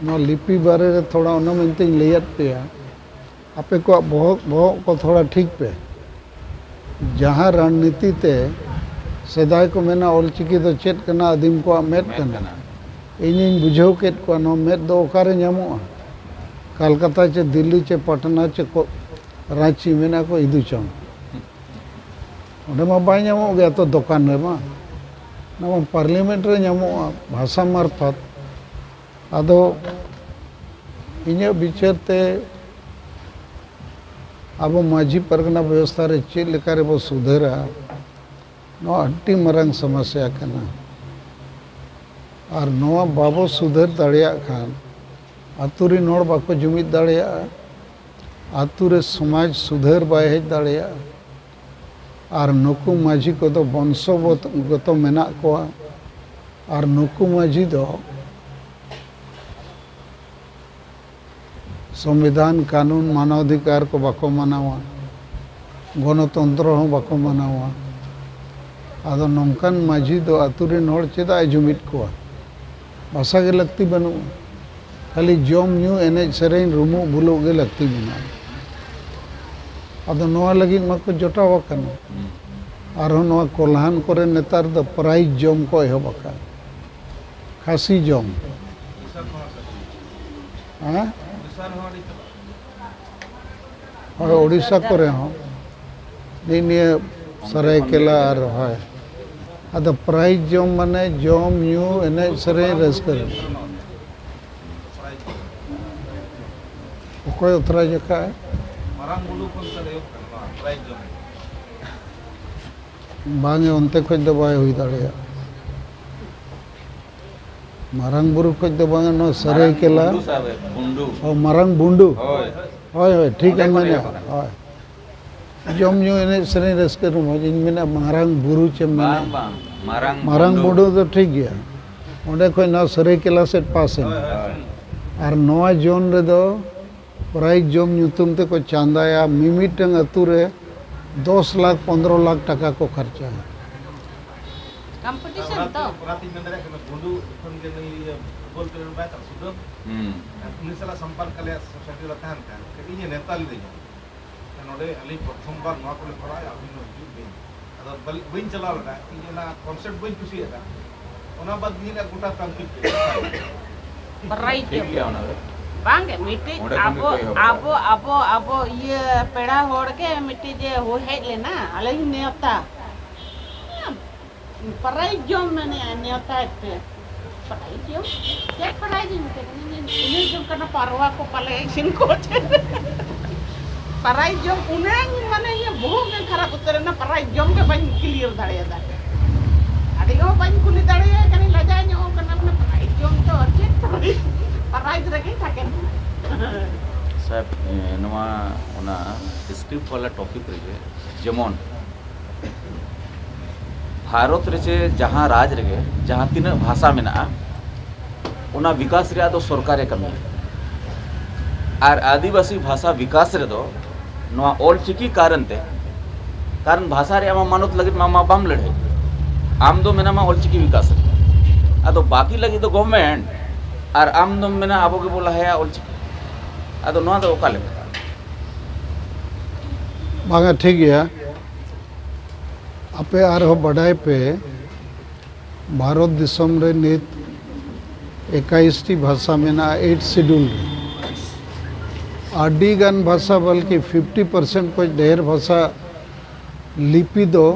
ᱱᱚᱣᱟ ᱞᱤᱯᱤ ᱵᱟᱨᱮ ᱨᱮ ᱛᱷᱚᱲᱟ ᱚᱱᱟ ᱢᱮᱱᱛᱮᱧ ᱞᱟᱹᱭᱟᱫ ᱯᱮᱭᱟ, ᱟᱯᱮ ᱠᱚᱣᱟᱜ ᱵᱚᱦᱚᱜ, ᱵᱚᱦᱚᱜ ᱠᱚ ᱛᱷᱚᱲᱟ ᱴᱷᱤᱠ ᱯᱮ᱾ ᱡᱟᱦᱟᱸ ᱨᱟᱡᱽᱱᱤᱛᱤ ᱛᱮ ᱥᱮᱫᱟᱭ ᱠᱚ ᱢᱮᱱᱟ, "ᱚᱞᱪᱤᱠᱤ ᱫᱚ ᱪᱮᱫ ᱠᱟᱱᱟ? ᱟᱹᱫᱤᱢ ᱠᱚᱣᱟᱜ ᱢᱮᱫ ᱠᱟᱱᱟ᱾" ᱤᱧᱤᱧ ᱵᱩᱡᱷᱟᱹᱣ ᱠᱮᱫ ᱠᱚᱣᱟ, ᱱᱚᱣᱟ ᱢᱮᱫ ᱫᱚ ᱚᱠᱟᱨᱮ ᱧᱟᱢᱚᱜᱼᱟ? ᱠᱟᱞᱠᱟᱛᱟ ᱪᱮ ᱫᱤᱞᱞᱤ ᱪᱮ ᱯᱟᱴᱱᱟ ᱪᱮ ᱠᱚ-, ᱨᱟᱸᱪᱤ ᱢᱮᱱᱟᱜ ᱠᱚ ᱤᱫᱩ ᱪᱟᱸᱫ᱾ ᱚᱸᱰᱮ ᱢᱟ ᱵᱟᱭ ᱧᱟᱢᱚᱜ ᱜᱮᱭᱟ ᱛᱚ ᱫᱚᱠᱟᱱ ᱨᱮᱢᱟ᱾ ᱱᱚᱣᱟ ᱯᱟᱨᱞᱤᱭᱟᱢᱮᱱᱴ ᱨᱮ ᱧᱟᱢᱚᱜᱼᱟ ᱵᱷᱟᱥᱟ ᱢᱟᱨᱯᱷᱚᱛ᱾ ᱟᱫᱚ ᱤᱧᱟᱹᱜ ᱵᱤᱪᱟᱹᱨ ᱛᱮ ᱟᱵᱚ ᱢᱟᱹᱡᱷᱤ ᱯᱟᱨᱜᱟᱱᱟ ᱵᱮᱵᱚᱥᱛᱷᱟ ᱨᱮ ᱪᱮᱫ ᱞᱮᱠᱟ ᱨᱮᱵᱚ ᱥᱩᱫᱷᱟᱹᱨᱟ, ᱱᱚᱣᱟ ᱟᱹᱰᱤ ᱢᱟᱨᱟᱝ ᱥᱚᱢᱚᱥᱭᱟ ᱠᱟᱱᱟ᱾ ᱟᱨ ᱱᱚᱣᱟ ᱵᱟᱵᱚ ᱥᱩᱫᱷᱟᱹᱨ ᱫᱟᱲᱮᱭᱟᱜ ᱠᱷᱟᱱ ᱟᱛᱳ ᱨᱮᱱ ᱦᱚᱲ ᱵᱟᱠᱚ ᱡᱩᱢᱤᱫ ᱫᱟᱲᱮᱭᱟᱜᱼᱟ, ᱟᱛᱳ ᱨᱮ ᱥᱚᱢᱟᱡᱽ ᱥᱩᱫᱷᱟᱹᱨ ᱵᱟᱭ ᱦᱮᱡ ᱫᱟᱲᱮᱭᱟᱜᱼᱟ᱾ ᱟᱨ ᱱᱩᱠᱩ ᱢᱟᱹᱡᱷᱤ ᱠᱚᱫᱚ ᱵᱚᱝᱥᱚᱜᱚᱛᱚ ᱢᱮᱱᱟᱜ ᱠᱚᱣᱟ᱾ ᱟᱨ ᱱᱩᱠᱩ ᱢᱟᱹᱡᱷᱤ ᱫᱚ ᱥᱚᱝᱵᱤᱫᱷᱟᱱ, ᱠᱟᱹᱱᱩᱱ, ᱢᱟᱱᱟᱣᱟᱫᱷᱤᱠᱟᱨ ᱠᱚ ᱵᱟᱠᱚ ᱢᱟᱱᱟᱣᱟ, ᱜᱚᱱᱚᱛᱚᱱᱛᱨᱚ ᱦᱚᱸ ᱵᱟᱠᱚ ᱢᱟᱱᱟᱣᱟ᱾ ᱟᱫᱚ ᱱᱚᱝᱠᱟᱱ ᱢᱟᱹᱡᱷᱤ ᱫᱚ ᱟᱛᱳ ᱨᱮᱱ ᱦᱚᱲ ᱪᱮᱫᱟᱜ ᱮ ᱡᱩᱢᱤᱫ ᱠᱚᱣᱟ? ᱵᱷᱟᱥᱟ ᱜᱮ ᱞᱟᱹᱠᱛᱤ ᱵᱟᱹᱱᱩᱜᱼᱟ, ᱠᱷᱟᱹᱞᱤ ᱡᱚᱢ ᱧᱩ, ᱮᱱᱮᱡ ᱥᱮᱨᱮᱧ, ᱨᱩᱢᱩᱜ ᱵᱩᱞᱩᱜ ᱜᱮ ᱞᱟᱹᱠᱛᱤ ᱢᱮᱱᱟᱜᱼᱟ᱾ ᱟᱫᱚ ᱱᱚᱣᱟ ᱞᱟᱹᱜᱤᱫ ᱢᱟᱠᱚ ᱡᱚᱴᱟᱣ ᱟᱠᱟᱱᱟ᱾ ᱟᱨᱦᱚᱸ ᱱᱚᱣᱟ ᱠᱚᱞᱦᱟᱱ ᱠᱚᱨᱮ ᱱᱮᱛᱟᱨ ᱫᱚ ᱯᱨᱟᱭᱤᱡᱽ ᱡᱚᱢ ᱠᱚ ᱮᱦᱚᱵ ᱟᱠᱟᱫ, ᱠᱷᱟᱹᱥᱤ ᱡᱚᱢ᱾ ᱦᱮᱸ? ᱦᱳᱭ, ᱳᱰᱤᱥᱟ ᱠᱚᱨᱮ ᱦᱚᱸ, ᱱᱤᱜ ᱱᱤᱭᱟᱹ ᱥᱟᱨᱟᱭᱠᱮᱞᱟ ᱟᱨ, ᱦᱳᱭ᱾ ᱟᱫᱚ ᱯᱨᱟᱭᱤᱡᱽ ᱡᱚᱢ ᱢᱟᱱᱮ ᱡᱚᱢ, ᱧᱩ, ᱮᱱᱮᱡ, ᱥᱮᱨᱮᱧ, ᱨᱟᱹᱥᱠᱟᱹ ᱨᱮ᱾ ᱚᱠᱚᱭ ᱚᱛᱷᱨᱟᱭᱤᱡᱽ ᱟᱠᱟᱫ? ᱵᱟᱝ, ᱚᱱᱛᱮ ᱠᱷᱚᱡ ᱫᱚ ᱵᱟᱭ ᱦᱩᱭ ᱫᱟᱲᱮᱭᱟᱜᱼᱟ᱾ ᱢᱟᱨᱟᱝ ᱵᱩᱨᱩ ᱠᱷᱚᱡ ᱫᱚ ᱵᱟᱝ, ᱱᱚᱣᱟ ᱥᱟᱹᱨᱟᱹᱭᱠᱮᱞᱟ᱾ ᱵᱩᱱᱰᱩ ᱥᱟᱵᱮ, ᱵᱩᱱᱰᱩ᱾ ᱚ, ᱢᱟᱨᱟᱝ ᱵᱩᱱᱰᱩ᱾ ᱦᱳᱭ᱾ ᱦᱳᱭ, ᱦᱳᱭ, ᱴᱷᱤᱠ ᱚᱸᱰᱮ ᱮᱢ ᱠᱷᱚᱱ ᱢᱮᱱᱮᱫᱼᱟ᱾ ᱮᱦᱚᱵ ᱟᱠᱟᱱᱟ᱾ ᱦᱳᱭ᱾ ᱡᱚᱢ ᱧᱩ, ᱮᱱᱮᱡ ᱥᱮᱨᱮᱧ, ᱨᱟᱹᱥᱠᱟᱹ ᱨᱚᱢᱚᱡᱽ, ᱤᱧ ᱢᱮᱱᱟ ᱢᱟᱨᱟᱝ ᱵᱩᱨᱩ ᱪᱮᱢ ᱢᱮᱱᱟ᱾ ᱵᱟᱝ, ᱵᱟᱝ, ᱢᱟᱨᱟᱝ ᱢᱟᱨᱟᱝ ᱵᱩᱱᱰᱩ᱾ ᱵᱩᱱᱰᱩ ᱫᱚ ᱴᱷᱤᱠ ᱜᱮᱭᱟ, ᱚᱸᱰᱮ ᱠᱷᱚᱡ ᱱᱚᱣᱟ ᱥᱟᱹᱨᱟᱹᱭᱠᱮᱞᱟ ᱥᱮᱫ ᱯᱟᱥ ᱮᱱᱟ᱾ ᱦᱳᱭ, ᱦᱳᱭ᱾ ᱟᱨ ᱱᱚᱣᱟ ᱡᱳᱱ ᱨᱮᱫᱚ ᱯᱨᱟᱭᱤᱡᱽ ᱡᱚᱢ ᱧᱩᱛᱩᱢ ᱛᱮᱠᱚ ᱪᱟᱸᱫᱟᱭᱟ, ᱢᱤᱢᱤᱫᱴᱟᱝ ᱟᱹᱛᱩ ᱨᱮ ᱫᱚᱥ ᱞᱟᱠᱷ, ᱯᱚᱱᱫᱽᱨᱚ ᱞᱟᱠᱷ ᱴᱟᱠᱟ ᱠᱚ ᱠᱷᱚᱨᱪᱟᱭᱟ᱾ ᱠᱚᱢᱯᱤᱴᱤᱥᱚᱱ ᱛᱚ᱾ ᱚᱱᱟᱛᱤᱧ ᱢᱮᱱ ᱫᱟᱲᱮᱭᱟᱜ ᱠᱟᱱᱟ, ᱵᱩᱱᱰᱩ ᱡᱚᱠᱷᱚᱱ ᱜᱮ ᱱᱩᱭ ᱤᱭᱟᱹ ᱯᱷᱩᱴᱵᱚᱞ ᱯᱞᱮᱭᱟᱨ ᱵᱟᱭ ᱛᱟᱦᱮᱸ, ᱥᱩᱫᱷᱟᱹ ᱦᱩᱸ᱾ ᱩᱱᱤ ᱥᱟᱞᱟᱜ ᱥᱚᱢᱯᱚᱨᱠ ᱟᱞᱮᱭᱟᱜ ᱥᱳᱥᱟᱭᱴᱤ ᱨᱮ ᱛᱟᱦᱮᱱ ᱠᱷᱟᱱ, ᱤᱧᱮ ᱱᱮᱣᱛᱟ ᱞᱤᱫᱤᱧᱟ᱾ ᱱᱚᱰᱮ ᱟᱹᱞᱤᱧ ᱯᱨᱚᱛᱷᱚᱢ ᱵᱟᱨ ᱱᱚᱣᱟ ᱠᱚᱞᱮ ᱠᱚᱨᱟᱣᱟ, ᱟᱹᱵᱤᱱ ᱦᱚᱸ ᱦᱤᱡᱩᱜ ᱵᱤᱱ᱾ ᱟᱫᱚ ᱵᱟᱹᱞᱤ-, ᱵᱟᱹᱧ ᱪᱟᱞᱟᱣ ᱞᱮᱱᱟ, ᱤᱧ ᱚᱱᱟ ᱠᱚᱱᱥᱮᱯᱴ ᱵᱟᱹᱧ ᱠᱩᱥᱤᱭᱟᱫᱟ᱾ ᱚᱱᱟ ᱵᱟᱫᱽ ᱧᱮᱞᱟ ᱜᱚᱴᱟ ᱴᱨᱟᱱᱥᱠᱨᱤᱯᱴ᱾ ᱯᱨᱟᱭᱤᱡᱽ ᱴᱷᱤᱠ ᱜᱮᱭᱟ ᱚᱱᱟ ᱫᱚ᱾ ᱵᱟᱝᱜᱮ, ᱢᱤᱫᱴᱤᱡ ᱚᱸᱰᱮ ᱠᱷᱚᱱ ᱟᱵᱚ, ᱜᱮᱠᱚ ᱮᱦᱚᱵ ᱟᱵᱚ, ᱟᱠᱟᱫᱟ᱾ ᱟᱵᱚ, ᱟᱵᱚ ᱤᱭᱟᱹ ᱯᱮᱲᱟ ᱦᱚᱲ ᱜᱮ ᱢᱤᱫᱴᱤᱡ ᱡᱮ ᱦᱩᱭ ᱦᱮᱡ ᱞᱮᱱᱟ, ᱟᱞᱮ ᱞᱮ ᱱᱮᱣᱛᱟ᱾ ᱯᱨᱟᱭᱤᱡᱽ ᱡᱚᱢ ᱢᱮᱱᱮᱫᱼᱟ, ᱱᱮᱣᱛᱟᱭᱮᱫ ᱯᱮ᱾ ᱯᱨᱟᱭᱤᱡᱽ ᱡᱚᱢ? ᱪᱮᱫ ᱯᱨᱟᱭᱤᱡᱽ ᱤᱧ ᱢᱮᱛᱟᱭ ᱠᱟᱱᱟ? ᱤᱧ ᱤᱧ ᱡᱚᱢ ᱠᱟᱱᱟ ᱯᱟᱨᱣᱟ ᱠᱚ ᱯᱟᱞᱮ ᱤᱥᱤᱱ ᱠᱚ ᱪᱮᱫ? ᱯᱨᱟᱭᱤᱡᱽ ᱡᱚᱢ ᱩᱱᱟᱹᱝ ᱢᱟᱱᱮ ᱤᱧᱟᱹᱜ ᱵᱚᱦᱚᱜ ᱜᱮ ᱠᱷᱟᱨᱟᱯ ᱩᱛᱟᱹᱨ ᱮᱱᱟ, ᱯᱨᱟᱭᱤᱡᱽ ᱡᱚᱢ ᱜᱮ ᱵᱟᱹᱧ ᱠᱞᱤᱭᱟᱨ ᱫᱟᱲᱮᱭᱟᱫᱟ᱾ ᱟᱹᱰᱤ ᱦᱚᱸ ᱵᱟᱹᱧ ᱠᱩᱞᱤ ᱫᱟᱲᱮᱭᱟᱭ ᱠᱟᱱᱟ, ᱞᱟᱡᱟᱣ ᱧᱚᱜ ᱠᱟᱱᱟ, ᱢᱟᱱᱮ ᱯᱨᱟᱭᱤᱡᱽ ᱡᱚᱢ ᱫᱚ ᱟᱨ ᱪᱮᱫ ᱯᱨᱟᱭᱤᱡᱽ? ᱯᱨᱟᱭᱤᱡᱽ ᱨᱮᱜᱮᱧ ᱛᱷᱟᱠᱮᱱ ᱠᱟᱱᱟ᱾ ᱥᱟᱦᱮᱵᱽ, ᱮ, ᱱᱚᱣᱟ ᱚᱱᱟ ᱥᱠᱨᱤᱯᱴ ᱵᱟᱞᱟ ᱴᱚᱯᱤᱠ ᱨᱮᱜᱮ, ᱡᱮᱢᱚᱱ ᱵᱷᱟᱨᱚᱛ ᱨᱮ ᱪᱮ ᱡᱟᱦᱟᱸ ᱨᱟᱡᱽ ᱨᱮᱜᱮ ᱡᱟᱦᱟᱸ ᱛᱤᱱᱟᱹᱜ ᱵᱷᱟᱥᱟ ᱢᱮᱱᱟᱜᱼᱟ, ᱚᱱᱟ ᱵᱤᱠᱟᱥ ᱨᱮᱭᱟᱜ ᱫᱚ ᱥᱚᱨᱠᱟᱨᱮ ᱠᱟᱹᱢᱤᱭᱟ᱾ ᱟᱨ ᱟᱹᱫᱤᱵᱟᱹᱥᱤ ᱵᱷᱟᱥᱟ ᱵᱤᱠᱟᱥ ᱨᱮᱫᱚ ᱱᱚᱣᱟ ᱚᱞ ᱪᱤᱠᱤ ᱠᱟᱨᱚᱱ ᱛᱮ, ᱠᱟᱨᱚᱱ ᱵᱷᱟᱥᱟ ᱨᱮᱭᱟᱜ ᱢᱟ ᱢᱟᱱᱚᱛ ᱞᱟᱹᱜᱤᱫ ᱢᱟ, ᱢᱟ ᱵᱟᱢ ᱞᱟᱹᱲᱦᱟᱹᱭ, ᱟᱢ ᱫᱚ ᱢᱮᱱᱟᱢᱟ ᱚᱞ ᱪᱤᱠᱤ ᱵᱤᱠᱟᱥ ᱨᱮ, ᱟᱫᱚ ᱵᱟᱹᱠᱤ ᱞᱟᱹᱜᱤᱫ ᱫᱚ ᱜᱚᱵᱷᱚᱨᱱᱢᱮᱱᱴ, ᱟᱨ ᱟᱢ ᱫᱚᱢ ᱢᱮᱱᱟ ᱟᱵᱚ ᱜᱮᱵᱚ ᱞᱟᱦᱟᱭᱟ ᱚᱞ ᱪᱤᱠᱤ᱾ ᱟᱫᱚ ᱱᱚᱣᱟ ᱫᱚ ᱚᱠᱟ ᱞᱮᱠᱟ? ᱵᱟᱝᱟ, ᱴᱷᱤᱠ ᱜᱮᱭᱟ᱾ ᱟᱯᱮ ᱟᱨᱦᱚᱸ ᱵᱟᱰᱟᱭ ᱯᱮ, ᱵᱷᱟᱨᱚᱛ ᱫᱤᱥᱚᱢ ᱨᱮ ᱱᱤᱛ ᱮᱠᱟᱭᱤᱥ ᱴᱤ ᱵᱷᱟᱥᱟ ᱢᱮᱱᱟᱜᱼᱟ, ᱮᱭᱤᱴ ᱥᱤᱰᱩᱞ ᱨᱮ᱾ ᱟᱹᱰᱤ ᱜᱟᱱ ᱵᱷᱟᱥᱟ, ᱵᱚᱞᱠᱤ ᱯᱷᱤᱯᱴᱤ ᱯᱟᱨᱥᱮᱱᱴ ᱠᱷᱚᱱ ᱰᱷᱮᱨ ᱵᱷᱟᱥᱟ ᱞᱤᱯᱤ ᱫᱚ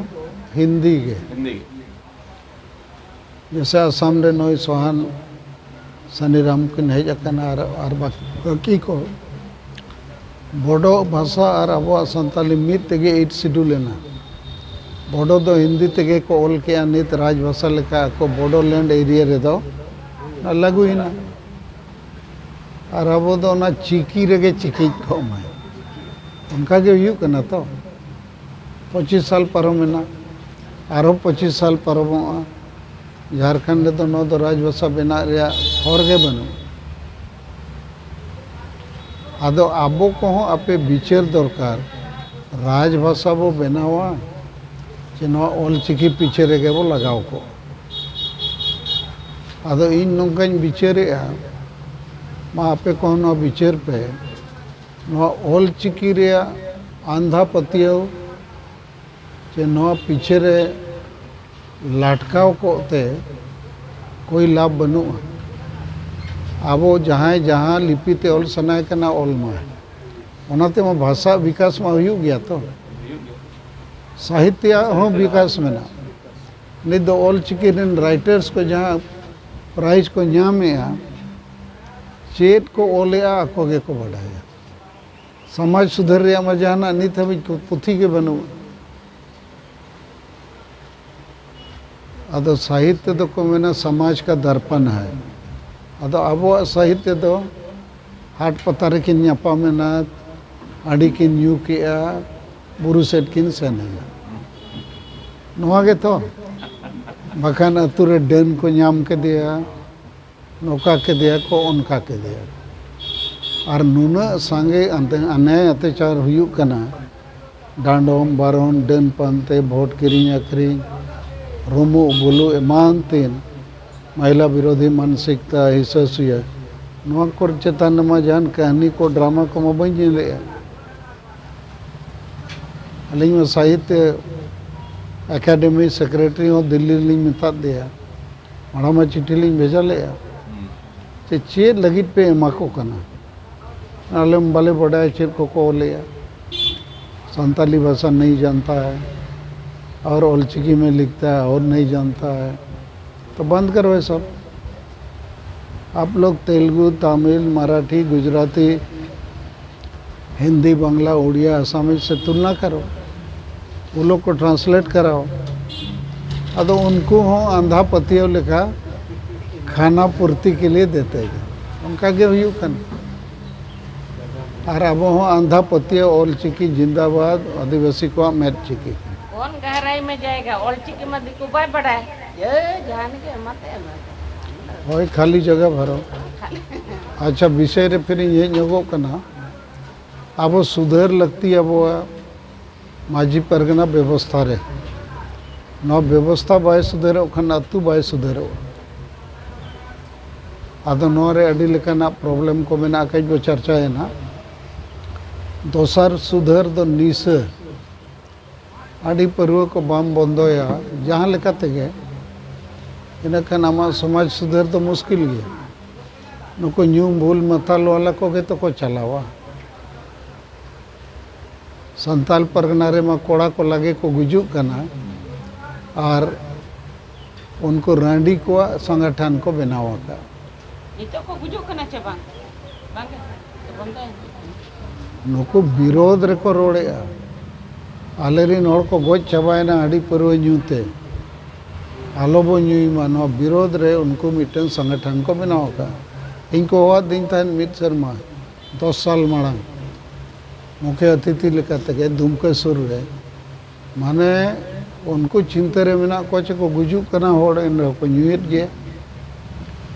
ᱦᱤᱱᱫᱤ ᱜᱮ᱾ ᱦᱤᱱᱫᱤ ᱜᱮ᱾ ᱡᱮᱭᱥᱮ ᱟᱥᱟᱢ ᱨᱮ ᱱᱩᱭ ᱥᱚᱦᱟᱱ ᱥᱟᱱᱤᱨᱟᱢ ᱠᱤᱱ ᱦᱮᱡ ᱟᱠᱟᱱᱟ ᱟᱨ, ᱟᱨ ᱵᱟᱠ-, ᱵᱟᱹᱠᱤ ᱠᱚ᱾ ᱵᱚᱰᱚ ᱵᱷᱟᱥᱟ ᱟᱨ ᱟᱵᱚᱣᱟᱜ ᱥᱟᱱᱛᱟᱞᱤ ᱢᱤᱫ ᱛᱮᱜᱮ ᱮᱭᱤᱴ ᱥᱤᱰᱩᱞ ᱮᱱᱟ᱾ ᱵᱚᱰᱚ ᱫᱚ ᱦᱤᱱᱫᱤ ᱛᱮᱜᱮ ᱠᱚ ᱚᱞ ᱠᱮᱜᱼᱟ, ᱱᱤᱛ ᱨᱟᱡᱽ ᱵᱷᱟᱥᱟ ᱞᱮᱠᱟ ᱟᱠᱚ ᱵᱚᱰᱳᱞᱮᱱᱰ ᱮᱨᱤᱭᱟ ᱨᱮᱫᱚ ᱞᱟᱹᱜᱩᱭᱮᱱᱟ᱾ ᱟᱨ ᱟᱵᱚ ᱫᱚ ᱚᱱᱟ ᱪᱤᱠᱤ ᱨᱮᱜᱮ ᱪᱤᱠᱤᱡ ᱠᱚᱜ ᱢᱟᱭ, ᱚᱱᱠᱟ ᱜᱮ ᱦᱩᱭᱩᱜ ᱠᱟᱱᱟ ᱛᱚ᱾ ᱯᱚᱸᱪᱤᱥ ᱥᱟᱞ ᱯᱟᱨᱚᱢᱮᱱᱟ, ᱟᱨᱦᱚᱸ ᱯᱚᱸᱪᱤᱥ ᱥᱟᱞ ᱯᱟᱨᱚᱢᱚᱜᱼᱟ, ᱡᱷᱟᱲᱠᱷᱚᱸᱰ ᱨᱮᱫᱚ ᱱᱚᱣᱟ ᱫᱚ ᱨᱟᱡᱽ ᱵᱷᱟᱥᱟ ᱵᱮᱱᱟᱜ ᱨᱮᱭᱟᱜ ᱦᱚᱨ ᱜᱮ ᱵᱟᱹᱱᱩᱜ᱾ ᱟᱫᱚ ᱟᱵᱚ ᱠᱚᱦᱚᱸ ᱟᱯᱮ ᱵᱤᱪᱟᱹᱨ ᱫᱚᱨᱠᱟᱨ, ᱨᱟᱡᱽ ᱵᱷᱟᱥᱟ ᱵᱚ ᱵᱮᱱᱟᱣᱟ ᱪᱮ ᱱᱚᱣᱟ ᱚᱞ ᱪᱤᱠᱤ ᱯᱤᱪᱷᱟᱹ ᱨᱮᱜᱮ ᱵᱚ ᱞᱟᱜᱟᱣ ᱠᱚᱜᱼᱟ? ᱟᱫᱚ ᱤᱧ ᱱᱚᱝᱠᱟᱧ ᱵᱤᱪᱟᱹᱨᱮᱜᱼᱟ, ᱢᱟ ᱟᱯᱮ ᱠᱚᱦᱚᱸ ᱱᱚᱣᱟ ᱵᱤᱪᱟᱹᱨ ᱯᱮ, ᱱᱚᱣᱟ ᱚᱞ ᱪᱤᱠᱤ ᱨᱮᱭᱟᱜ ᱟᱸᱫᱷᱟ ᱯᱟᱹᱛᱭᱟᱹᱣ ᱪᱮ ᱱᱚᱣᱟ ᱯᱤᱪᱷᱟᱹ ᱨᱮ ᱞᱟᱴᱠᱟᱣ ᱠᱚᱜ ᱛᱮ ᱠᱳᱭ ᱞᱟᱵᱷ ᱵᱟᱹᱱᱩᱜᱼᱟ᱾ ᱟᱵᱚ ᱡᱟᱦᱟᱸᱭ ᱡᱟᱦᱟᱸ ᱞᱤᱯᱤ ᱛᱮ ᱚᱞ ᱥᱟᱱᱟᱭ ᱠᱟᱱᱟ, ᱚᱞ ᱢᱟ᱾ ᱚᱱᱟ ᱛᱮᱢᱟ ᱵᱷᱟᱥᱟ ᱵᱤᱠᱟᱥ ᱢᱟ ᱦᱩᱭᱩᱜ ᱜᱮᱭᱟ ᱛᱚ, ᱥᱟᱦᱤᱛᱭᱚ ᱦᱚᱸ ᱵᱤᱠᱟᱥ ᱢᱮᱱᱟᱜᱼᱟ᱾ ᱱᱤᱛ ᱫᱚ ᱚᱞ ᱪᱤᱠᱤ ᱨᱮᱱ ᱨᱟᱭᱴᱟᱨᱥ ᱠᱚ ᱡᱟᱦᱟᱸ ᱯᱨᱟᱭᱤᱡᱽ ᱠᱚ ᱧᱟᱢᱮᱜᱼᱟ, ᱪᱮᱫ ᱠᱚ ᱚᱞᱮᱜᱼᱟ ᱟᱠᱚ ᱜᱮᱠᱚ ᱵᱟᱰᱟᱭᱟ᱾ ᱥᱚᱢᱟᱡᱽ ᱥᱩᱫᱷᱟᱹᱨ ᱨᱮᱭᱟᱜ ᱢᱟ ᱡᱟᱦᱟᱱᱟᱜ ᱱᱤᱛ ᱦᱟᱹᱵᱤᱡ ᱯᱩᱛᱷᱤ ᱜᱮ ᱵᱟᱹᱱᱩᱜᱼᱟ᱾ ᱟᱫᱚ ᱥᱟᱦᱤᱛᱭᱚ ᱫᱚᱠᱚ ᱢᱮᱱᱟ ᱥᱚᱢᱟᱡᱽ ᱠᱟ ᱫᱟᱨᱯᱟᱱ ᱦᱟᱭ᱾ ᱟᱫᱚ ᱟᱵᱚᱣᱟᱜ ᱥᱟᱦᱤᱛᱭᱚ ᱫᱚ ᱦᱟᱴ ᱯᱟᱛᱟ ᱨᱮᱠᱤᱱ ᱧᱟᱯᱟᱢ ᱮᱱᱟ, ᱦᱟᱺᱰᱤ ᱠᱤᱱ ᱧᱩ ᱠᱮᱜᱼᱟ, ᱵᱩᱨᱩ ᱥᱮᱫ ᱠᱤᱱ ᱥᱮᱱ ᱮᱱᱟ, ᱱᱚᱣᱟ ᱜᱮᱛᱚ᱾ ᱵᱟᱠᱷᱟᱱ ᱟᱹᱛᱩ ᱨᱮ ᱰᱟᱹᱱ ᱠᱚ ᱧᱟᱢ ᱠᱮᱫᱮᱭᱟ, ᱱᱚᱝᱠᱟ ᱠᱮᱫᱮᱭᱟ ᱠᱚ, ᱚᱱᱠᱟ ᱠᱮᱫᱮᱭᱟ ᱠᱚ᱾ ᱟᱨ ᱱᱩᱱᱟᱹᱜ ᱥᱟᱸᱜᱮ ᱟᱱᱛᱮ ᱚᱱᱱᱭᱟᱭ ᱚᱛᱛᱟᱪᱟᱨ ᱦᱩᱭᱩᱜ ᱠᱟᱱᱟ, ᱰᱟᱸᱰᱚᱢ, ᱵᱟᱨᱚᱱ, ᱰᱟᱹᱱ ᱯᱟᱱᱛᱮ, ᱵᱷᱳᱴ ᱠᱤᱨᱤᱧ ᱟᱹᱠᱷᱨᱤᱧ, ᱨᱩᱢᱩᱜ ᱵᱩᱞᱩᱜ ᱮᱢᱟᱱ ᱛᱮᱱ, ᱢᱚᱦᱤᱞᱟ ᱵᱤᱨᱳᱫᱷᱤ ᱢᱟᱱᱥᱤᱠᱛᱟ, ᱦᱤᱥᱟᱹ ᱥᱩᱭᱟᱹ, ᱱᱚᱣᱟ ᱠᱚ ᱪᱮᱛᱟᱱ ᱨᱮᱢᱟ ᱡᱟᱦᱟᱱ ᱠᱟᱹᱦᱱᱤ ᱠᱚ, ᱰᱨᱟᱢᱟ ᱠᱚᱢᱟ ᱵᱟᱹᱧ ᱧᱮᱞᱮᱜᱼᱟ᱾ ᱟᱹᱞᱤᱧ ᱢᱟ ᱥᱟᱦᱤᱛᱭᱚ ᱮᱠᱟᱰᱮᱢᱤ ᱥᱮᱠᱨᱮᱴᱟᱨᱤ ᱦᱚᱸ ᱫᱤᱞᱞᱤ ᱨᱮᱞᱤᱧ ᱢᱮᱛᱟᱫ ᱫᱮᱭᱟ, ᱢᱟᱲᱟᱝ ᱢᱟ ᱪᱤᱴᱷᱤ ᱞᱤᱧ ᱵᱷᱮᱡᱟ ᱞᱮᱜᱼᱟ, ᱡᱮ ᱪᱮᱫ ᱞᱟᱹᱜᱤᱫ ᱯᱮ ᱮᱢᱟ ᱠᱚ ᱠᱟᱱᱟ? ᱟᱞᱮ ᱵᱟᱞᱮ ᱵᱟᱰᱟᱭᱟ ᱪᱮᱫ ᱠᱚᱠᱚ ᱚᱞᱮᱜᱼᱟ, ᱥᱟᱱᱛᱟᱞᱤ ᱵᱷᱟᱥᱟ ᱱᱟᱦᱤᱸ ᱡᱟᱱᱛᱟ ᱦᱟᱭ ᱚᱨ ᱚᱞ ᱪᱤᱠᱤ ᱢᱮ ᱞᱤᱠᱷᱛᱟ ᱦᱟᱭ ᱚᱨ ᱱᱟᱦᱤᱸ ᱡᱟᱱᱛᱟ ᱦᱟᱭ, ᱛᱚ ᱵᱟᱱᱫᱽ ᱠᱟᱨᱳ ᱭᱮ ᱥᱟᱵᱽ᱾ ᱟᱯ ᱞᱳᱜᱽ ᱛᱮᱞᱜᱩ, ᱛᱟᱢᱤᱞ, ᱢᱟᱨᱟᱴᱷᱤ, ᱜᱩᱡᱽᱨᱟᱛᱤ, हिंदी, बांग्ला, उड़िया, असामीज से तुलना करो, वो लोग को ट्रांसलेट कराओ। ᱟᱫᱚ ᱩᱱᱠᱩ ᱦᱚᱸ ᱟᱸᱫᱷᱟ ᱯᱟᱹᱛᱭᱟᱹᱣ ᱞᱮᱠᱟ ᱠᱷᱟᱱᱟ ᱯᱩᱨᱛᱤ ᱠᱮ ᱞᱤᱭᱮ ᱫᱮᱛᱮ ᱜᱮ, ᱚᱱᱠᱟ ᱜᱮ ᱦᱩᱭᱩᱜ ᱠᱟᱱᱟ᱾ ᱟᱨ ᱟᱵᱚ ᱦᱚᱸ ᱟᱸᱫᱷᱟ ᱯᱟᱹᱛᱭᱟᱹᱣ, ᱚᱞ ᱪᱤᱠᱤ ᱡᱤᱱᱫᱟᱵᱟᱫ, ᱟᱹᱫᱤᱵᱟᱹᱥᱤ ᱠᱚᱣᱟᱜ ᱢᱮᱫ ᱪᱤᱠᱤ᱾ कौन गहराई में जाएगा? ᱚᱞ ᱪᱤᱠᱤ ᱢᱟ ᱫᱤᱠᱩ ᱵᱟᱭ ᱵᱟᱰᱟᱭ᱾ ᱮ, ᱡᱟᱦᱟᱱ ᱜᱮ ᱮᱢᱟᱛᱮ ᱮᱢᱟ᱾ ᱦᱳᱭ, ᱠᱷᱟᱹᱞᱤ ᱡᱟᱭᱜᱟ ᱵᱷᱟᱨᱚ᱾ ᱟᱪᱪᱷᱟ, ᱵᱤᱥᱚᱭ ᱨᱮ ᱯᱷᱤᱨ ᱤᱧ ᱦᱮᱡ ᱧᱚᱜᱚᱜ ᱠᱟᱱᱟ᱾ ᱟᱵᱚ ᱥᱩᱫᱷᱟᱹᱨ ᱞᱟᱹᱠᱛᱤ ᱟᱵᱚᱣᱟᱜ ᱢᱟᱹᱡᱷᱤ ᱯᱟᱨᱜᱟᱱᱟ ᱵᱮᱵᱚᱥᱛᱷᱟ ᱨᱮ᱾ ᱱᱚᱣᱟ ᱵᱮᱵᱚᱥᱛᱷᱟ ᱵᱟᱭ ᱥᱩᱫᱷᱟᱹᱨᱚᱜ ᱠᱷᱟᱱ ᱟᱹᱛᱩ ᱵᱟᱭ ᱥᱩᱫᱷᱟᱹᱨᱚᱜᱼᱟ᱾ ᱟᱫᱚ ᱱᱚᱣᱟ ᱨᱮ ᱟᱹᱰᱤ ᱞᱮᱠᱟᱱᱟᱜ ᱯᱨᱚᱵᱞᱮᱢ ᱠᱚ ᱢᱮᱱᱟᱜᱼᱟ, ᱠᱟᱹᱡ ᱵᱚ ᱪᱟᱨᱪᱟᱭᱟ ᱱᱟᱜ᱾ ᱫᱚᱥᱟᱨ ᱥᱩᱫᱷᱟᱹᱨ ᱫᱚ ᱱᱤᱥᱟᱹ᱾ ᱦᱟᱺᱰᱤ ᱯᱟᱹᱨᱣᱟᱹ ᱠᱚ ᱵᱟᱢ ᱵᱚᱱᱫᱚᱭᱟ ᱡᱟᱦᱟᱸ ᱞᱮᱠᱟ ᱛᱮᱜᱮ, ᱤᱱᱟᱹᱠᱷᱟᱱ ᱟᱢᱟᱜ ᱥᱚᱢᱟᱡᱽ ᱥᱩᱫᱷᱟᱹᱨ ᱫᱚ ᱢᱩᱥᱠᱤᱞ ᱜᱮᱭᱟ᱾ ᱱᱩᱠᱩ ᱧᱩ ᱵᱩᱞ ᱢᱟᱛᱟᱞ ᱣᱟᱞᱟ ᱠᱚᱜᱮ ᱛᱚᱠᱚ ᱪᱟᱞᱟᱣᱟ᱾ ᱥᱟᱱᱛᱟᱞ ᱯᱟᱨᱜᱟᱱᱟ ᱨᱮᱢᱟ ᱠᱚᱲᱟ ᱠᱚ ᱞᱟᱜᱮ ᱠᱚ ᱜᱩᱡᱩᱜ ᱠᱟᱱᱟ, ᱟᱨ ᱩᱱᱠᱩ ᱨᱟᱺᱰᱤ ᱠᱚᱣᱟᱜ ᱥᱚᱝᱜᱚᱴᱷᱚᱱ ᱠᱚ ᱵᱮᱱᱟᱣ ᱟᱠᱟᱫ᱾ ᱱᱤᱛᱚᱜ ᱠᱚ ᱜᱩᱡᱩᱜ ᱠᱟᱱᱟ ᱪᱮ ᱵᱟᱝ? ᱵᱟᱝ ᱜᱮ᱾ ᱵᱚᱱᱫᱚᱭᱮᱱ ᱛᱟᱠᱚᱣᱟ᱾ ᱱᱩᱠᱩ ᱵᱤᱨᱳᱫᱷ ᱨᱮᱠᱚ ᱨᱚᱲᱮᱫᱼᱟ᱾ ᱟᱞᱮᱨᱤᱱ ᱦᱚᱲ ᱠᱚ ᱜᱚᱡ ᱪᱟᱵᱟᱭᱮᱱᱟ ᱦᱟᱺᱰᱤ ᱯᱟᱹᱨᱣᱟᱹ ᱧᱩ ᱛᱮ, ᱟᱞᱚ ᱵᱚ ᱧᱩᱭ ᱢᱟ, ᱱᱚᱣᱟ ᱵᱤᱨᱳᱫᱷ ᱨᱮ ᱩᱱᱠᱩ ᱢᱤᱫᱴᱟᱝ ᱥᱚᱝᱜᱚᱴᱷᱚᱱ ᱠᱚ ᱵᱮᱱᱟᱣ ᱟᱠᱟᱫᱼᱟ᱾ ᱤᱧ ᱠᱚ ᱦᱚᱦᱚᱣᱟᱫᱤᱧ ᱛᱟᱦᱮᱸᱫ ᱢᱤᱫ ᱥᱮᱨᱢᱟ, ᱫᱚᱥ ᱥᱟᱞ ᱢᱟᱲᱟᱝ, ᱢᱩᱠᱷᱭᱟᱹ ᱚᱛᱤᱛᱷᱤ ᱞᱮᱠᱟ ᱛᱮᱜᱮ ᱫᱩᱢᱠᱟᱹ ᱥᱩᱨ ᱨᱮ᱾ ᱢᱟᱱᱮ, ᱩᱱᱠᱩ ᱪᱤᱱᱛᱟᱹ ᱨᱮ ᱢᱮᱱᱟᱜ ᱠᱚᱣᱟ ᱪᱮ ᱠᱚ ᱜᱩᱡᱩᱜ ᱠᱟᱱᱟ ᱦᱚᱲ, ᱮᱱ ᱨᱮᱦᱚᱸ ᱠᱚ ᱧᱩᱭᱮᱫ ᱜᱮᱭᱟ᱾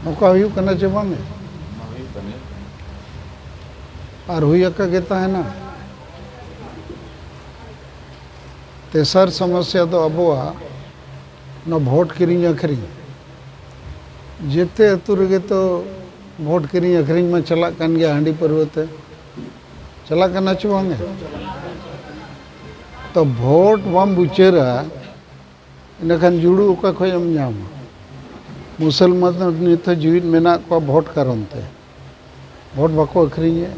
ᱱᱚᱝᱠᱟ ᱦᱩᱭᱩᱜ ᱠᱟᱱᱟ ᱪᱮ ᱵᱟᱝ? ᱚᱱᱟ ᱦᱩᱭᱩᱜ ᱠᱟᱱᱟ᱾ ᱟᱨ ᱦᱩᱭ ᱟᱠᱟ ᱜᱮ ᱛᱟᱦᱮᱱᱟ᱾ ᱛᱮᱥᱟᱨ ᱥᱚᱢᱚᱥᱭᱟ ᱫᱚ ᱟᱵᱚᱣᱟᱜ ᱱᱚᱣᱟ ᱵᱷᱳᱴ ᱠᱤᱨᱤᱧ ᱟᱹᱠᱷᱨᱤᱧ᱾ ᱡᱮᱛᱮ ᱟᱹᱛᱩ ᱨᱮᱜᱮ ᱛᱚ ᱵᱷᱳᱴ ᱠᱤᱨᱤᱧ ᱟᱹᱠᱷᱨᱤᱧ ᱢᱟ ᱪᱟᱞᱟᱜ ᱠᱟᱱ ᱜᱮᱭᱟ, ᱦᱟᱺᱰᱤ ᱯᱟᱹᱨᱣᱟᱹ ᱛᱮ᱾ ᱪᱟᱞᱟᱜ ᱠᱟᱱᱟ ᱪᱮ ᱵᱟᱝ? ᱛᱚ ᱵᱷᱳᱴ ᱵᱟᱢ ᱵᱤᱪᱟᱹᱨᱟ, ᱤᱱᱟᱹᱠᱷᱟᱱ ᱡᱩᱲᱩ ᱚᱠᱟ ᱠᱷᱚᱱ ᱮᱢ ᱧᱟᱢᱟ? ᱢᱩᱥᱚᱞᱢᱟᱱ ᱫᱚ ᱱᱤᱛ ᱦᱚᱸ ᱡᱤᱣᱤᱫ ᱢᱮᱱᱟᱜ ᱠᱚᱣᱟ ᱵᱷᱳᱴ ᱠᱟᱨᱚᱱ ᱛᱮ᱾ ᱵᱷᱳᱴ ᱵᱟᱠᱚ ᱟᱹᱠᱷᱨᱤᱧᱮᱫᱼᱟ᱾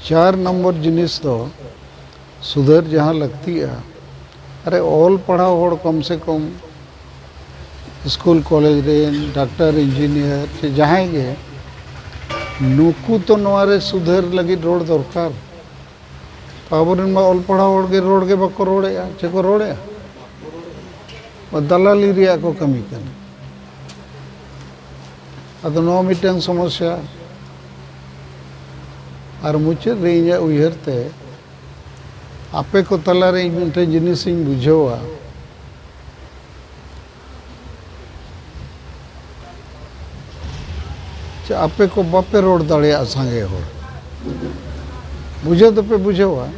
ᱪᱟᱨ ᱱᱚᱢᱵᱚᱨ ᱡᱤᱱᱤᱥ ᱫᱚ ᱥᱩᱫᱷᱟᱹᱨ ᱡᱟᱦᱟᱸ ᱞᱟᱹᱠᱛᱤᱜᱼᱟ, ᱟᱨᱮ ᱚᱞ ᱯᱟᱲᱦᱟᱣ ᱦᱚᱲ ᱠᱚᱢ ᱥᱮ ᱠᱚᱢ ᱥᱠᱩᱞ ᱠᱚᱞᱮᱡᱽ ᱨᱮᱱ ᱰᱟᱠᱛᱟᱨ ᱤᱧᱡᱤᱱᱤᱭᱟᱨ ᱥᱮ ᱡᱟᱦᱟᱸᱭ ᱜᱮ ᱱᱩᱠᱩ ᱛᱚ ᱱᱚᱣᱟ ᱨᱮ ᱥᱩᱫᱷᱟᱹᱨ ᱞᱟᱹᱜᱤᱫ ᱨᱚᱲ ᱫᱚᱨᱠᱟᱨ᱾ ᱟᱵᱚᱨᱮᱱ ᱢᱟ ᱚᱞ ᱯᱟᱲᱦᱟᱣ ᱦᱚᱲ ᱜᱮ ᱨᱚᱲ ᱜᱮ ᱵᱟᱠᱚ ᱨᱚᱲᱮᱜᱼᱟ᱾ ᱪᱮᱫ ᱠᱚ ᱨᱚᱲᱮᱜᱼᱟ? ᱫᱟᱞᱟᱞᱤ ᱨᱮᱭᱟᱜ ᱠᱚ ᱠᱟᱹᱢᱤ ᱠᱟᱱᱟ᱾ ᱟᱫᱚ ᱱᱚᱣᱟ ᱢᱤᱫᱴᱟᱝ ᱥᱚᱢᱚᱥᱥᱟ᱾ ᱟᱨ ᱢᱩᱪᱟᱹᱫ ᱨᱮ ᱤᱧᱟᱹᱜ ᱩᱭᱦᱟᱹᱨ ᱛᱮ ᱟᱯᱮ ᱠᱚ ᱛᱟᱞᱟᱨᱮ ᱤᱧ ᱢᱤᱫᱴᱮᱱ ᱡᱤᱱᱤᱥ ᱤᱧ ᱵᱩᱡᱷᱟᱹᱣᱟ, ᱪᱮ ᱟᱯᱮ ᱠᱚ ᱵᱟᱯᱮ ᱨᱚᱲ ᱫᱟᱲᱮᱭᱟᱜᱼᱟ ᱥᱟᱸᱜᱮ ᱦᱚᱲ᱾ ᱵᱩᱡᱷᱟᱹᱣ ᱫᱚᱯᱮ ᱵᱩᱡᱷᱟᱹᱣᱟ,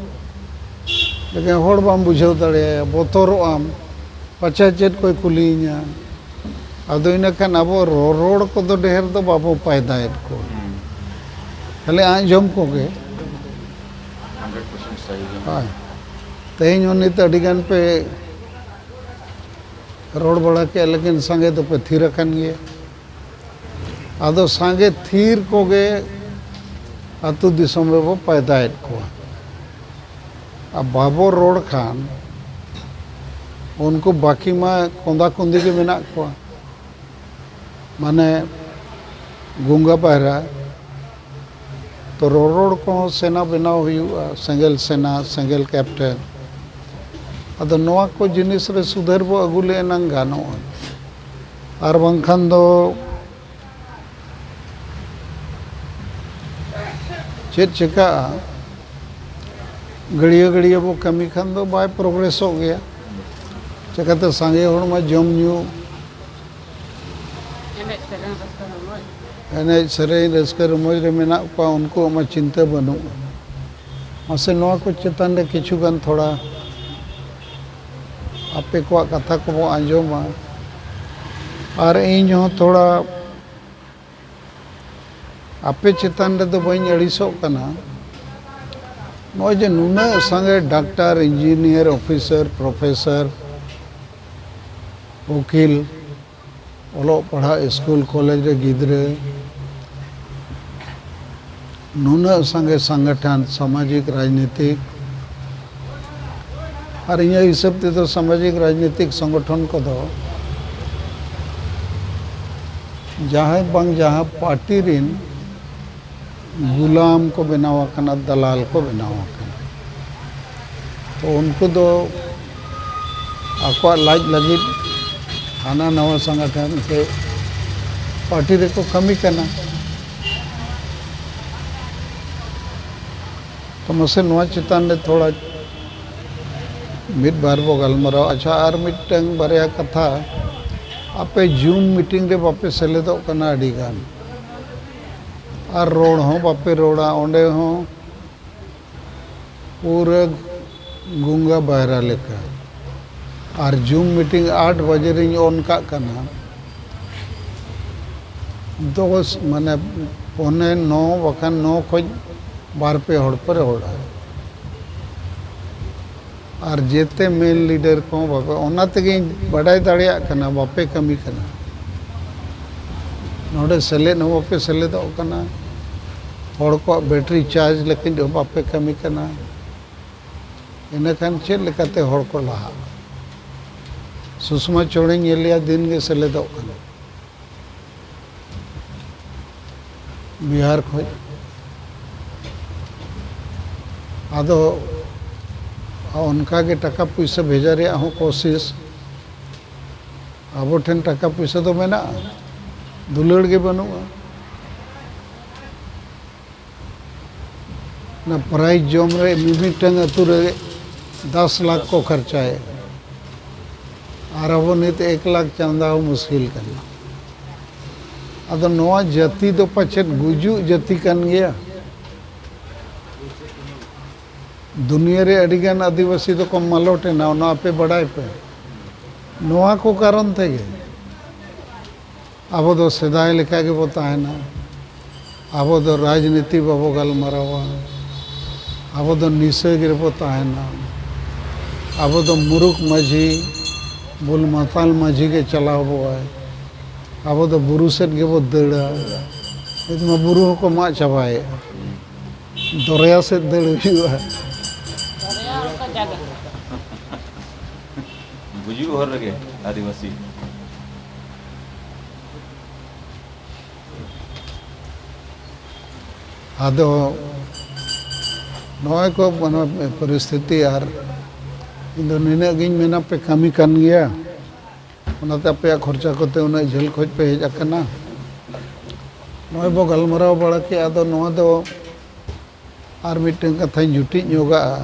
ᱞᱮᱠᱤᱱ ᱦᱚᱲ ᱵᱟᱢ ᱵᱩᱡᱷᱟᱹᱣ ᱫᱟᱲᱮᱭᱟᱭᱟ, ᱵᱚᱛᱚᱨᱚᱜ ᱟᱢ, ᱯᱟᱪᱷᱮ ᱪᱮᱫ ᱠᱚᱭ ᱠᱩᱞᱤᱭᱤᱧᱟ᱾ ᱟᱫᱚ ᱤᱱᱟᱹ ᱠᱷᱟᱱ ᱟᱵᱚ ᱨᱚᱨᱚᱲ ᱠᱚᱫᱚ ᱰᱷᱮᱨ ᱫᱚ ᱵᱟᱵᱚ ᱯᱟᱭᱫᱟᱭᱮᱫ ᱠᱚᱣᱟ, ᱠᱷᱟᱹᱞᱤ ᱟᱸᱡᱚᱢ ᱠᱚᱜᱮ᱾ ᱦᱳᱭ, ᱛᱮᱦᱮᱧ ᱦᱚᱸ ᱱᱤᱛ ᱟᱹᱰᱤ ᱜᱟᱱ ᱯᱮ ᱨᱚᱲ ᱵᱟᱲᱟ ᱠᱮᱫᱼᱟ, ᱞᱮᱠᱤᱱ ᱥᱟᱸᱜᱮ ᱫᱚᱯᱮ ᱛᱷᱤᱨ ᱟᱠᱟᱱ ᱜᱮᱭᱟ᱾ ᱟᱫᱚ ᱥᱟᱸᱜᱮ ᱛᱷᱤᱨ ᱠᱚᱜᱮ ᱟᱹᱛᱩ ᱫᱤᱥᱚᱢ ᱨᱮᱵᱚ ᱯᱟᱭᱫᱟᱭᱮᱫ ᱠᱚᱣᱟ᱾ ᱟᱨ ᱵᱟᱵᱚ ᱨᱚᱲ ᱠᱷᱟᱱ ᱩᱱᱠᱩ ᱵᱟᱹᱠᱤ ᱢᱟ ᱠᱚᱸᱫᱟ ᱠᱚᱸᱫᱤ ᱜᱮ ᱢᱮᱱᱟᱜ ᱠᱚᱣᱟ᱾ ᱢᱟᱱᱮ ᱜᱚᱝᱜᱟ ᱯᱟᱭᱨᱟ ᱛᱚ ᱨᱚᱨᱚᱲ ᱠᱚᱦᱚᱸ ᱥᱮᱱᱟ ᱵᱮᱱᱟᱣ ᱦᱩᱭᱩᱜᱼᱟ, ᱥᱮᱸᱜᱮᱞ ᱥᱮᱱᱟ, ᱥᱮᱸᱜᱮᱞ ᱠᱮᱯᱴᱮᱱ᱾ ᱟᱫᱚ ᱱᱚᱣᱟ ᱠᱚ ᱡᱤᱱᱤᱥ ᱨᱮ ᱥᱩᱫᱷᱟᱹᱨ ᱵᱚ ᱟᱹᱜᱩ ᱞᱮ ᱮᱱᱟᱝ ᱜᱟᱱᱚᱜᱼᱟ, ᱟᱨ ᱵᱟᱝᱠᱷᱟᱱ ᱫᱚ ᱪᱮᱫ ᱪᱤᱠᱟᱹᱜᱼᱟ? ᱜᱟᱹᱲᱭᱟᱹ ᱜᱟᱹᱲᱭᱟᱹ ᱵᱚ ᱠᱟᱹᱢᱤ ᱠᱷᱟᱱ ᱫᱚ ᱵᱟᱭ ᱯᱨᱚᱜᱨᱮᱥᱚᱜ ᱜᱮᱭᱟ᱾ ᱪᱤᱠᱟᱹᱛᱮ ᱥᱟᱸᱜᱮ ᱦᱚᱲ ᱢᱟ ᱡᱚᱢ ᱧᱩ, ᱮᱱᱮᱡ ᱥᱮᱨᱮᱧ ᱨᱟᱹᱥᱠᱟᱹ ᱨᱚᱢᱚᱡᱽ᱾ ᱮᱱᱮᱡ ᱥᱮᱨᱮᱧ ᱨᱟᱹᱥᱠᱟᱹ ᱨᱚᱢᱚᱡᱽ ᱨᱮ ᱢᱮᱱᱟᱜ ᱠᱚᱣᱟ, ᱩᱱᱠᱩᱣᱟᱜ ᱢᱟ ᱪᱤᱱᱛᱟᱹ ᱵᱟᱹᱱᱩᱜᱼᱟ᱾ ᱢᱟᱥᱮ ᱱᱚᱣᱟ ᱠᱚ ᱪᱮᱛᱟᱱ ᱨᱮ ᱠᱤᱪᱷᱩ ᱜᱟᱱ ᱛᱷᱚᱲᱟ ᱟᱯᱮ ᱠᱚᱣᱟᱜ ᱠᱟᱛᱷᱟ ᱠᱚᱵᱚ ᱟᱸᱡᱚᱢᱟ᱾ ᱟᱨ ᱤᱧ ᱦᱚᱸ ᱛᱷᱚᱲᱟ ᱟᱯᱮ ᱪᱮᱛᱟᱱ ᱨᱮᱫᱚ ᱵᱟᱹᱧ ᱟᱹᱲᱤᱥᱚᱜ ᱠᱟᱱᱟ᱾ ᱱᱚᱜᱼᱚᱭ ᱡᱮ ᱱᱩᱱᱟᱹᱜ ᱥᱟᱸᱜᱮ ᱰᱟᱠᱛᱟᱨ, ᱤᱧᱡᱤᱱᱤᱭᱟᱨ, ᱚᱯᱷᱤᱥᱟᱨ, ᱯᱨᱚᱯᱷᱮᱥᱚᱨ, ᱩᱠᱤᱞ, ᱚᱞᱚᱜ ᱯᱟᱲᱦᱟᱜ ᱥᱠᱩᱞ ᱠᱚᱞᱮᱡᱽ ᱨᱮ ᱜᱤᱫᱽᱨᱟᱹ, ᱱᱩᱱᱟᱹᱜ ᱥᱟᱸᱜᱮ ᱥᱚᱝᱜᱚᱴᱷᱚᱱ, ᱥᱟᱢᱟᱡᱤᱠ ᱨᱟᱡᱽᱱᱤᱛᱤᱠ, ᱟᱨ ᱤᱧᱟᱹᱜ ᱦᱤᱥᱟᱹᱵ ᱛᱮᱫᱚ ᱥᱟᱢᱟᱡᱤᱠ ᱨᱟᱡᱽᱱᱤᱛᱤᱠ ᱥᱚᱝᱜᱚᱴᱷᱚᱱ ᱠᱚᱫᱚ ᱡᱟᱦᱟᱸᱭ ᱵᱟᱝ ᱡᱟᱦᱟᱸ ᱯᱟᱨᱴᱤ ᱨᱤᱱ ᱜᱩᱞᱟᱢ ᱠᱚ ᱵᱮᱱᱟᱣ ᱟᱠᱟᱱᱟ, ᱫᱟᱞᱟᱞ ᱠᱚ ᱵᱮᱱᱟᱣ ᱟᱠᱟᱱᱟ᱾ ᱛᱚ ᱩᱱᱠᱩ ᱫᱚ ᱟᱠᱚᱣᱟᱜ ᱞᱟᱡ ᱞᱟᱹᱜᱤᱫ ᱦᱟᱱᱟ ᱱᱟᱣᱟ ᱥᱚᱝᱜᱚᱴᱷᱚᱱ ᱥᱮ ᱯᱟᱨᱴᱤ ᱨᱮᱠᱚ ᱠᱟᱹᱢᱤ ᱠᱟᱱᱟ᱾ ᱛᱚ ᱢᱟᱥᱮ ᱱᱚᱣᱟ ᱪᱮᱛᱟᱱ ᱨᱮ ᱛᱷᱚᱲᱟ ᱢᱤᱫ ᱵᱟᱨ ᱵᱚ ᱜᱟᱞᱢᱟᱨᱟᱣ᱾ ᱟᱪᱪᱷᱟ, ᱟᱨ ᱢᱤᱫᱴᱟᱝ ᱵᱟᱨᱭᱟ ᱠᱟᱛᱷᱟ, ᱟᱯᱮ ᱡᱩᱢ ᱢᱤᱴᱤᱝ ᱨᱮ ᱵᱟᱯᱮ ᱥᱮᱞᱮᱫᱚᱜ ᱠᱟᱱᱟ ᱟᱹᱰᱤ ᱜᱟᱱ, ᱟᱨ ᱨᱚᱲ ᱦᱚᱸ ᱵᱟᱯᱮ ᱨᱚᱲᱟ, ᱚᱸᱰᱮ ᱦᱚᱸ ᱯᱩᱨᱟᱹ ᱜᱩᱝᱜᱟ ᱵᱟᱭᱨᱟ ᱞᱮᱠᱟ᱾ ᱟᱨ ᱡᱩᱢ ᱢᱤᱴᱤᱝ ᱟᱴ ᱵᱟᱡᱮ ᱨᱤᱧ ᱚᱱ ᱠᱟᱜ ᱠᱟᱱᱟ, ᱫᱚᱥ ᱢᱟᱱᱮ ᱯᱚᱱᱮ ᱱᱚ ᱵᱟᱠᱷᱟᱱ ᱱᱚ ᱠᱷᱚᱡ ᱵᱟᱨ ᱯᱮ ᱦᱚᱲ ᱯᱮ ᱨᱚᱲᱟ᱾ ᱟᱨ ᱡᱮᱛᱮ ᱢᱮᱱ ᱞᱤᱰᱟᱨ ᱠᱚᱦᱚᱸ ᱵᱟᱯᱮ, ᱚᱱᱟ ᱛᱮᱜᱮᱧ ᱵᱟᱰᱟᱭ ᱫᱟᱲᱮᱭᱟᱜ ᱠᱟᱱᱟ ᱵᱟᱯᱮ ᱠᱟᱹᱢᱤ ᱠᱟᱱᱟ᱾ ᱱᱚᱰᱮ ᱥᱮᱞᱮᱫ ᱦᱚᱸ ᱵᱟᱯᱮ ᱥᱮᱞᱮᱫᱚᱜ ᱠᱟᱱᱟ, ᱦᱚᱲ ᱠᱚᱣᱟᱜ ᱵᱮᱴᱨᱤ ᱪᱟᱨᱡᱽ ᱞᱟᱹᱜᱤᱫ ᱦᱚᱸ ᱵᱟᱯᱮ ᱠᱟᱹᱢᱤ ᱠᱟᱱᱟ᱾ ᱤᱱᱟᱹᱠᱷᱟᱱ ᱪᱮᱫ ᱞᱮᱠᱟᱛᱮ ᱦᱚᱲ ᱠᱚ ᱞᱟᱦᱟᱜᱼᱟ? ᱥᱩᱥᱢᱟ ᱪᱚᱣᱲᱟᱧ ᱧᱮᱞᱮᱭᱟ, ᱫᱤᱱ ᱜᱮ ᱥᱮᱞᱮᱫᱚᱜ ᱠᱟᱱᱟ ᱵᱤᱦᱟᱨ ᱠᱷᱚᱡ᱾ ᱟᱫᱚ ᱚᱱᱠᱟ ᱜᱮ ᱴᱟᱠᱟ ᱯᱩᱭᱥᱟᱹ ᱵᱷᱮᱡᱟ ᱨᱮᱭᱟᱜ ᱦᱚᱸ ᱠᱳᱥᱤᱥ᱾ ᱟᱵᱚ ᱴᱷᱮᱱ ᱴᱟᱠᱟ ᱯᱩᱭᱥᱟᱹ ᱫᱚ ᱢᱮᱱᱟᱜᱼᱟ, ᱫᱩᱞᱟᱹᱲ ᱜᱮ ᱵᱟᱹᱱᱩᱜᱼᱟ᱾ ᱚᱱᱟ ᱯᱨᱟᱭᱤᱡᱽ ᱡᱚᱢ ᱨᱮ ᱢᱤᱢᱤᱫᱴᱟᱝ ᱟᱹᱛᱩ ᱨᱮ ᱫᱟᱥ ᱞᱟᱠᱷ ᱠᱚ ᱠᱷᱚᱨᱪᱟᱭᱮᱫᱼᱟ, ᱟᱨ ᱟᱵᱚ ᱱᱤᱛ ᱮᱠ ᱞᱟᱠᱷ ᱪᱟᱸᱫᱟ ᱦᱚᱸ ᱢᱩᱥᱠᱤᱞ ᱠᱟᱱᱟ᱾ ᱟᱫᱚ ᱱᱚᱣᱟ ᱡᱟᱹᱛᱤ ᱫᱚ ᱯᱟᱪᱮᱫ ᱜᱩᱡᱩᱜ ᱡᱟᱹᱛᱤ ᱠᱟᱱ ᱜᱮᱭᱟ᱾ ᱫᱩᱱᱤᱭᱟᱹ ᱨᱮ ᱟᱹᱰᱤᱜᱟᱱ ᱟᱹᱫᱤᱵᱟᱹᱥᱤ ᱫᱚᱠᱚ ᱢᱟᱞᱚᱴ ᱮᱱᱟ, ᱚᱱᱟ ᱟᱯᱮ ᱵᱟᱰᱟᱭ ᱯᱮ᱾ ᱱᱚᱣᱟ ᱠᱚ ᱠᱟᱨᱚᱱ ᱛᱮᱜᱮ ᱟᱵᱚ ᱫᱚ ᱥᱮᱫᱟᱭ ᱞᱮᱠᱟ ᱜᱮᱵᱚ ᱛᱟᱦᱮᱱᱟ᱾ ᱟᱵᱚ ᱫᱚ ᱨᱟᱡᱽᱱᱤᱛᱤ ᱵᱟᱵᱚ ᱜᱟᱞᱢᱟᱨᱟᱣᱟ, ᱟᱵᱚ ᱫᱚ ᱱᱤᱥᱟᱹ ᱜᱮ ᱨᱮᱵᱚ ᱛᱟᱦᱮᱱᱟ, ᱟᱵᱚ ᱫᱚ ᱢᱩᱨᱩᱠ ᱢᱟᱹᱡᱷᱤ, ᱵᱩᱞ ᱢᱟᱛᱟᱞ ᱢᱟᱹᱡᱷᱤ ᱜᱮ ᱪᱟᱞᱟᱣ ᱵᱚᱣᱟᱭ, ᱟᱵᱚ ᱫᱚ ᱵᱩᱨᱩ ᱥᱮᱫ ᱜᱮᱵᱚ ᱫᱟᱹᱲᱟ᱾ ᱱᱤᱛ ᱢᱟ ᱵᱩᱨᱩ ᱦᱚᱸᱠᱚ ᱢᱟᱜ ᱪᱟᱵᱟᱭᱮᱫᱼᱟ, ᱫᱚᱨᱭᱟ ᱥᱮᱫ ᱫᱟᱹᱲ ᱦᱩᱭᱩᱜᱼᱟ᱾ ᱜᱩᱡᱩᱜ ᱦᱚᱨ ᱨᱮᱜᱮ ᱟᱹᱫᱤᱵᱟᱹᱥᱤ᱾ ᱟᱫᱚ ᱱᱚᱜᱼᱚᱭ ᱠᱚ ᱢᱟᱱᱮ ᱯᱚᱨᱤᱥᱛᱷᱤᱛᱤ, ᱟᱨ ᱤᱧ ᱫᱚ ᱱᱤᱱᱟᱹᱜ ᱜᱤᱧ ᱢᱮᱱᱟ, ᱯᱮ ᱠᱟᱹᱢᱤ ᱠᱟᱱ ᱜᱮᱭᱟ, ᱚᱱᱟᱛᱮ ᱟᱯᱮᱭᱟᱜ ᱠᱷᱚᱨᱪᱟ ᱠᱚᱛᱮ ᱩᱱᱟᱹᱜ ᱡᱷᱟᱹᱞ ᱠᱷᱚᱡ ᱯᱮ ᱦᱮᱡ ᱟᱠᱟᱱᱟ᱾ ᱱᱚᱜᱼᱚᱭ ᱵᱚ ᱜᱟᱞᱢᱟᱨᱟᱣ ᱵᱟᱲᱟ ᱠᱮᱜᱼᱟ, ᱟᱫᱚ ᱱᱚᱣᱟ ᱫᱚ ᱟᱨ ᱢᱤᱫᱴᱟᱝ ᱠᱟᱛᱷᱟᱧ ᱡᱩᱴᱤᱡ ᱧᱚᱜᱟᱜᱼᱟ᱾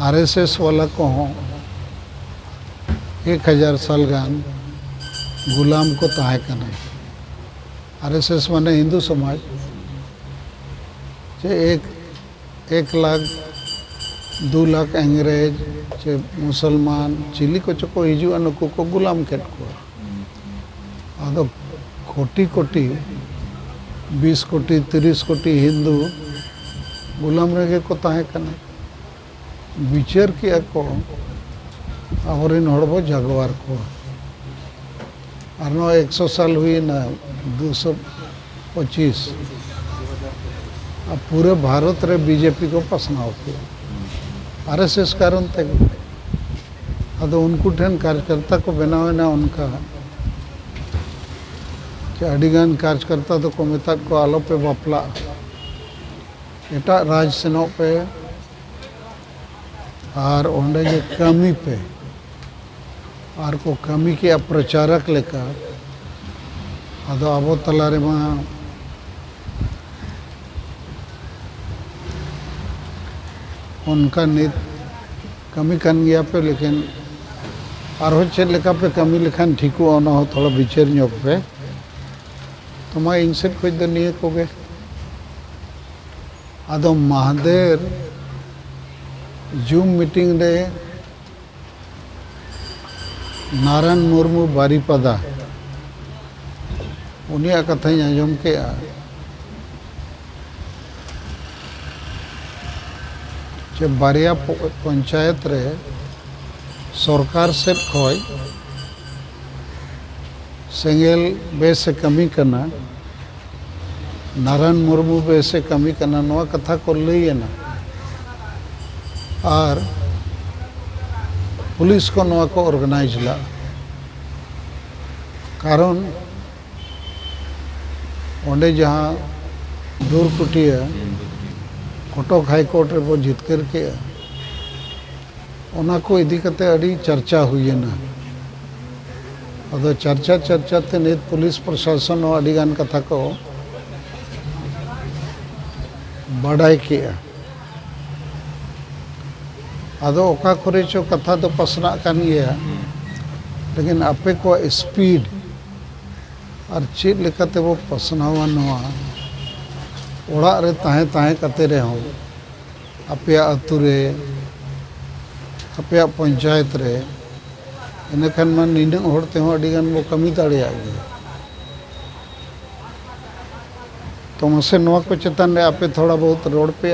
ᱟᱨ ᱮᱥ ᱮᱥ ᱣᱟᱞᱟ ᱠᱚᱦᱚᱸ ᱮᱠ ᱦᱟᱡᱟᱨ ᱥᱟᱞ ᱜᱟᱱ ᱜᱩᱞᱟᱢ ᱠᱚ ᱛᱟᱦᱮᱸ ᱠᱟᱱᱟ᱾ ᱟᱨ ᱮᱥ ᱮᱥ ᱢᱟᱱᱮ ᱦᱤᱱᱫᱩ ᱥᱚᱢᱟᱡᱽ, ᱪᱮ ᱮᱠ, ᱮᱠ ᱞᱟᱠᱷ, ᱫᱩ ᱞᱟᱠᱷ ᱤᱝᱨᱮᱡᱽ ᱪᱮ ᱢᱩᱥᱚᱞᱢᱟᱱ ᱪᱤᱞᱤ ᱠᱚᱪᱚ ᱠᱚ ᱦᱤᱡᱩᱜᱼᱟ, ᱱᱩᱠᱩ ᱠᱚ ᱜᱩᱞᱟᱢ ᱠᱮᱫ ᱠᱚᱣᱟ᱾ ᱟᱫᱚ ᱠᱳᱴᱤ ᱠᱳᱴᱤ, ᱵᱤᱥ ᱠᱳᱴᱤ, ᱛᱤᱨᱤᱥ ᱠᱳᱴᱤ ᱦᱤᱱᱫᱩ ᱜᱩᱞᱟᱢ ᱨᱮᱜᱮ ᱠᱚ ᱛᱟᱦᱮᱸ ᱠᱟᱱᱟ᱾ ᱵᱤᱪᱟᱹᱨ ᱠᱮᱜᱼᱟ ᱠᱚ, ᱟᱵᱚᱨᱮᱱ ᱦᱚᱲ ᱵᱚ ᱡᱟᱜᱣᱟᱨ ᱠᱚᱣᱟ᱾ ᱟᱨ ᱱᱚᱣᱟ ᱮᱠᱥᱚ ᱥᱟᱞ ᱦᱩᱭᱮᱱᱟ, ᱫᱩᱥᱚ ᱯᱚᱸᱪᱤᱥ, ᱟᱨ ᱯᱩᱨᱟᱹ ᱵᱷᱟᱨᱚᱛ ᱨᱮ ᱵᱤᱡᱮᱯᱤ ᱠᱚ ᱯᱟᱥᱱᱟᱣ ᱠᱮᱜᱼᱟ, ᱟᱨ ᱮᱥ ᱮᱥ ᱠᱟᱨᱚᱱ ᱛᱮᱜᱮ᱾ ᱟᱫᱚ ᱩᱱᱠᱩ ᱴᱷᱮᱱ ᱠᱟᱨᱡᱽᱠᱟᱨᱛᱟ ᱠᱚ ᱵᱮᱱᱟᱣ ᱮᱱᱟ ᱚᱱᱠᱟ ᱡᱮ ᱟᱹᱰᱤᱜᱟᱱ ᱠᱟᱨᱡᱽᱠᱟᱨᱛᱟ ᱫᱚᱠᱚ ᱢᱮᱛᱟᱫ ᱠᱚᱣᱟ, "ᱟᱞᱚᱯᱮ ᱵᱟᱯᱞᱟᱜᱼᱟ, ᱮᱴᱟᱜ ᱨᱟᱡᱽ ᱥᱮᱱᱚᱜ ᱯᱮ ᱟᱨ ᱚᱸᱰᱮ ᱜᱮ ᱠᱟᱹᱢᱤ ᱯᱮ᱾" ᱟᱨ ᱠᱚ ᱠᱟᱹᱢᱤ ᱠᱮᱜᱼᱟ ᱯᱨᱚᱪᱟᱨᱚᱠ ᱞᱮᱠᱟ᱾ ᱟᱫᱚ ᱟᱵᱚ ᱛᱟᱞᱟ ᱨᱮᱢᱟ ᱚᱱᱠᱟ ᱱᱤᱛ ᱠᱟᱹᱢᱤ ᱠᱟᱱ ᱜᱮᱭᱟ ᱯᱮ, ᱞᱮᱠᱤᱱ ᱟᱨᱦᱚᱸ ᱪᱮᱫ ᱞᱮᱠᱟ ᱯᱮ ᱠᱟᱹᱢᱤ ᱞᱮᱠᱷᱟᱱ ᱴᱷᱤᱠᱚᱜᱼᱟ, ᱚᱱᱟ ᱦᱚᱸ ᱛᱷᱚᱲᱟ ᱵᱤᱪᱟᱹᱨ ᱧᱚᱜ ᱯᱮ᱾ ᱛᱚ ᱢᱟ ᱤᱧ ᱥᱮᱫ ᱠᱷᱚᱡ ᱫᱚ ᱱᱤᱭᱟᱹ ᱠᱚᱜᱮ᱾ ᱟᱫᱚ ᱢᱟᱦᱫᱮᱨ ᱡᱩᱢ ᱢᱤᱴᱤᱝ ᱨᱮ ᱱᱟᱨᱟᱭᱚᱱ ᱢᱩᱨᱢᱩ ᱵᱟᱨᱤᱯᱟᱫᱟ, ᱩᱱᱤᱭᱟᱜ ᱠᱟᱛᱷᱟᱧ ᱟᱸᱡᱚᱢ ᱠᱮᱜᱼᱟ ᱡᱮ ᱵᱟᱨᱭᱟ ᱯᱚ-, ᱯᱚᱧᱪᱟᱭᱮᱛ ᱨᱮ ᱥᱚᱨᱠᱟᱨ ᱥᱮᱫ ᱠᱷᱚᱡ ᱥᱮᱸᱜᱮᱞ ᱵᱮᱥ ᱮ ᱠᱟᱹᱢᱤ ᱠᱟᱱᱟ, ᱱᱟᱨᱟᱭᱚᱱ ᱢᱩᱨᱢᱩ ᱵᱮᱥ ᱮ ᱠᱟᱹᱢᱤ ᱠᱟᱱᱟ, ᱱᱚᱣᱟ ᱠᱟᱛᱷᱟ ᱠᱚ ᱞᱟᱹᱭ ᱮᱱᱟ᱾ ᱟᱨ ᱯᱩᱞᱤᱥ ᱠᱚ ᱱᱚᱣᱟ ᱠᱚ ᱚᱨᱜᱟᱱᱟᱭᱤᱡᱽ ᱞᱟᱜᱼᱟ᱾ ᱠᱟᱨᱚᱱ ᱚᱸᱰᱮ ᱡᱟᱦᱟᱸ ᱫᱩᱨ ᱯᱟᱹᱴᱤᱭᱟᱹ ᱠᱚᱴᱚᱠ ᱦᱟᱭ ᱠᱳᱨᱴ ᱨᱮᱵᱚ ᱡᱤᱛᱠᱟᱹᱨ ᱠᱮᱜᱼᱟ, ᱚᱱᱟ ᱠᱚ ᱤᱫᱤ ᱠᱟᱛᱮ ᱟᱹᱰᱤ ᱪᱟᱨᱪᱟ ᱦᱩᱭᱮᱱᱟ᱾ ᱟᱫᱚ ᱪᱟᱨᱪᱟ ᱪᱟᱨᱪᱟ ᱛᱮ ᱱᱤᱛ ᱯᱩᱞᱤᱥ ᱯᱨᱚᱥᱟᱥᱚᱱ ᱦᱚᱸ ᱟᱹᱰᱤ ᱜᱟᱱ ᱠᱟᱛᱷᱟ ᱠᱚ ᱵᱟᱰᱟᱭ ᱠᱮᱜᱼᱟ᱾ ᱟᱫᱚ ᱚᱠᱟ ᱠᱚᱨᱮ ᱪᱚ ᱠᱟᱛᱷᱟ ᱫᱚ ᱯᱟᱥᱱᱟᱜ ᱠᱟᱱ ᱜᱮᱭᱟ, ᱞᱮᱠᱤᱱ ᱟᱯᱮ ᱠᱚᱣᱟᱜ ᱥᱯᱤᱰ ᱟᱨ ᱪᱮᱫ ᱞᱮᱠᱟ ᱛᱮᱵᱚ ᱯᱟᱥᱱᱟᱣᱟ ᱱᱚᱣᱟ, ᱚᱲᱟᱜ ᱨᱮ ᱛᱟᱦᱮᱸ ᱛᱟᱦᱮᱸ ᱠᱟᱛᱮ ᱨᱮᱦᱚᱸ ᱟᱯᱮᱭᱟᱜ ᱟᱹᱛᱩ ᱨᱮ, ᱟᱯᱮᱭᱟᱜ ᱯᱚᱧᱪᱟᱭᱮᱛ ᱨᱮ, ᱤᱱᱟᱹᱠᱷᱟᱱ ᱢᱟ ᱱᱤᱱᱟᱹᱜ ᱦᱚᱲ ᱛᱮᱦᱚᱸ ᱟᱹᱰᱤ ᱜᱟᱱ ᱵᱚ ᱠᱟᱹᱢᱤ ᱫᱟᱲᱮᱭᱟᱜ ᱜᱮᱭᱟ᱾ ᱛᱚ ᱢᱟᱥᱮ ᱱᱚᱣᱟ ᱠᱚ ᱪᱮᱛᱟᱱ ᱨᱮ ᱟᱯᱮ ᱛᱷᱚᱲᱟ ᱵᱚᱦᱩᱛ ᱨᱚᱲ ᱯᱮ᱾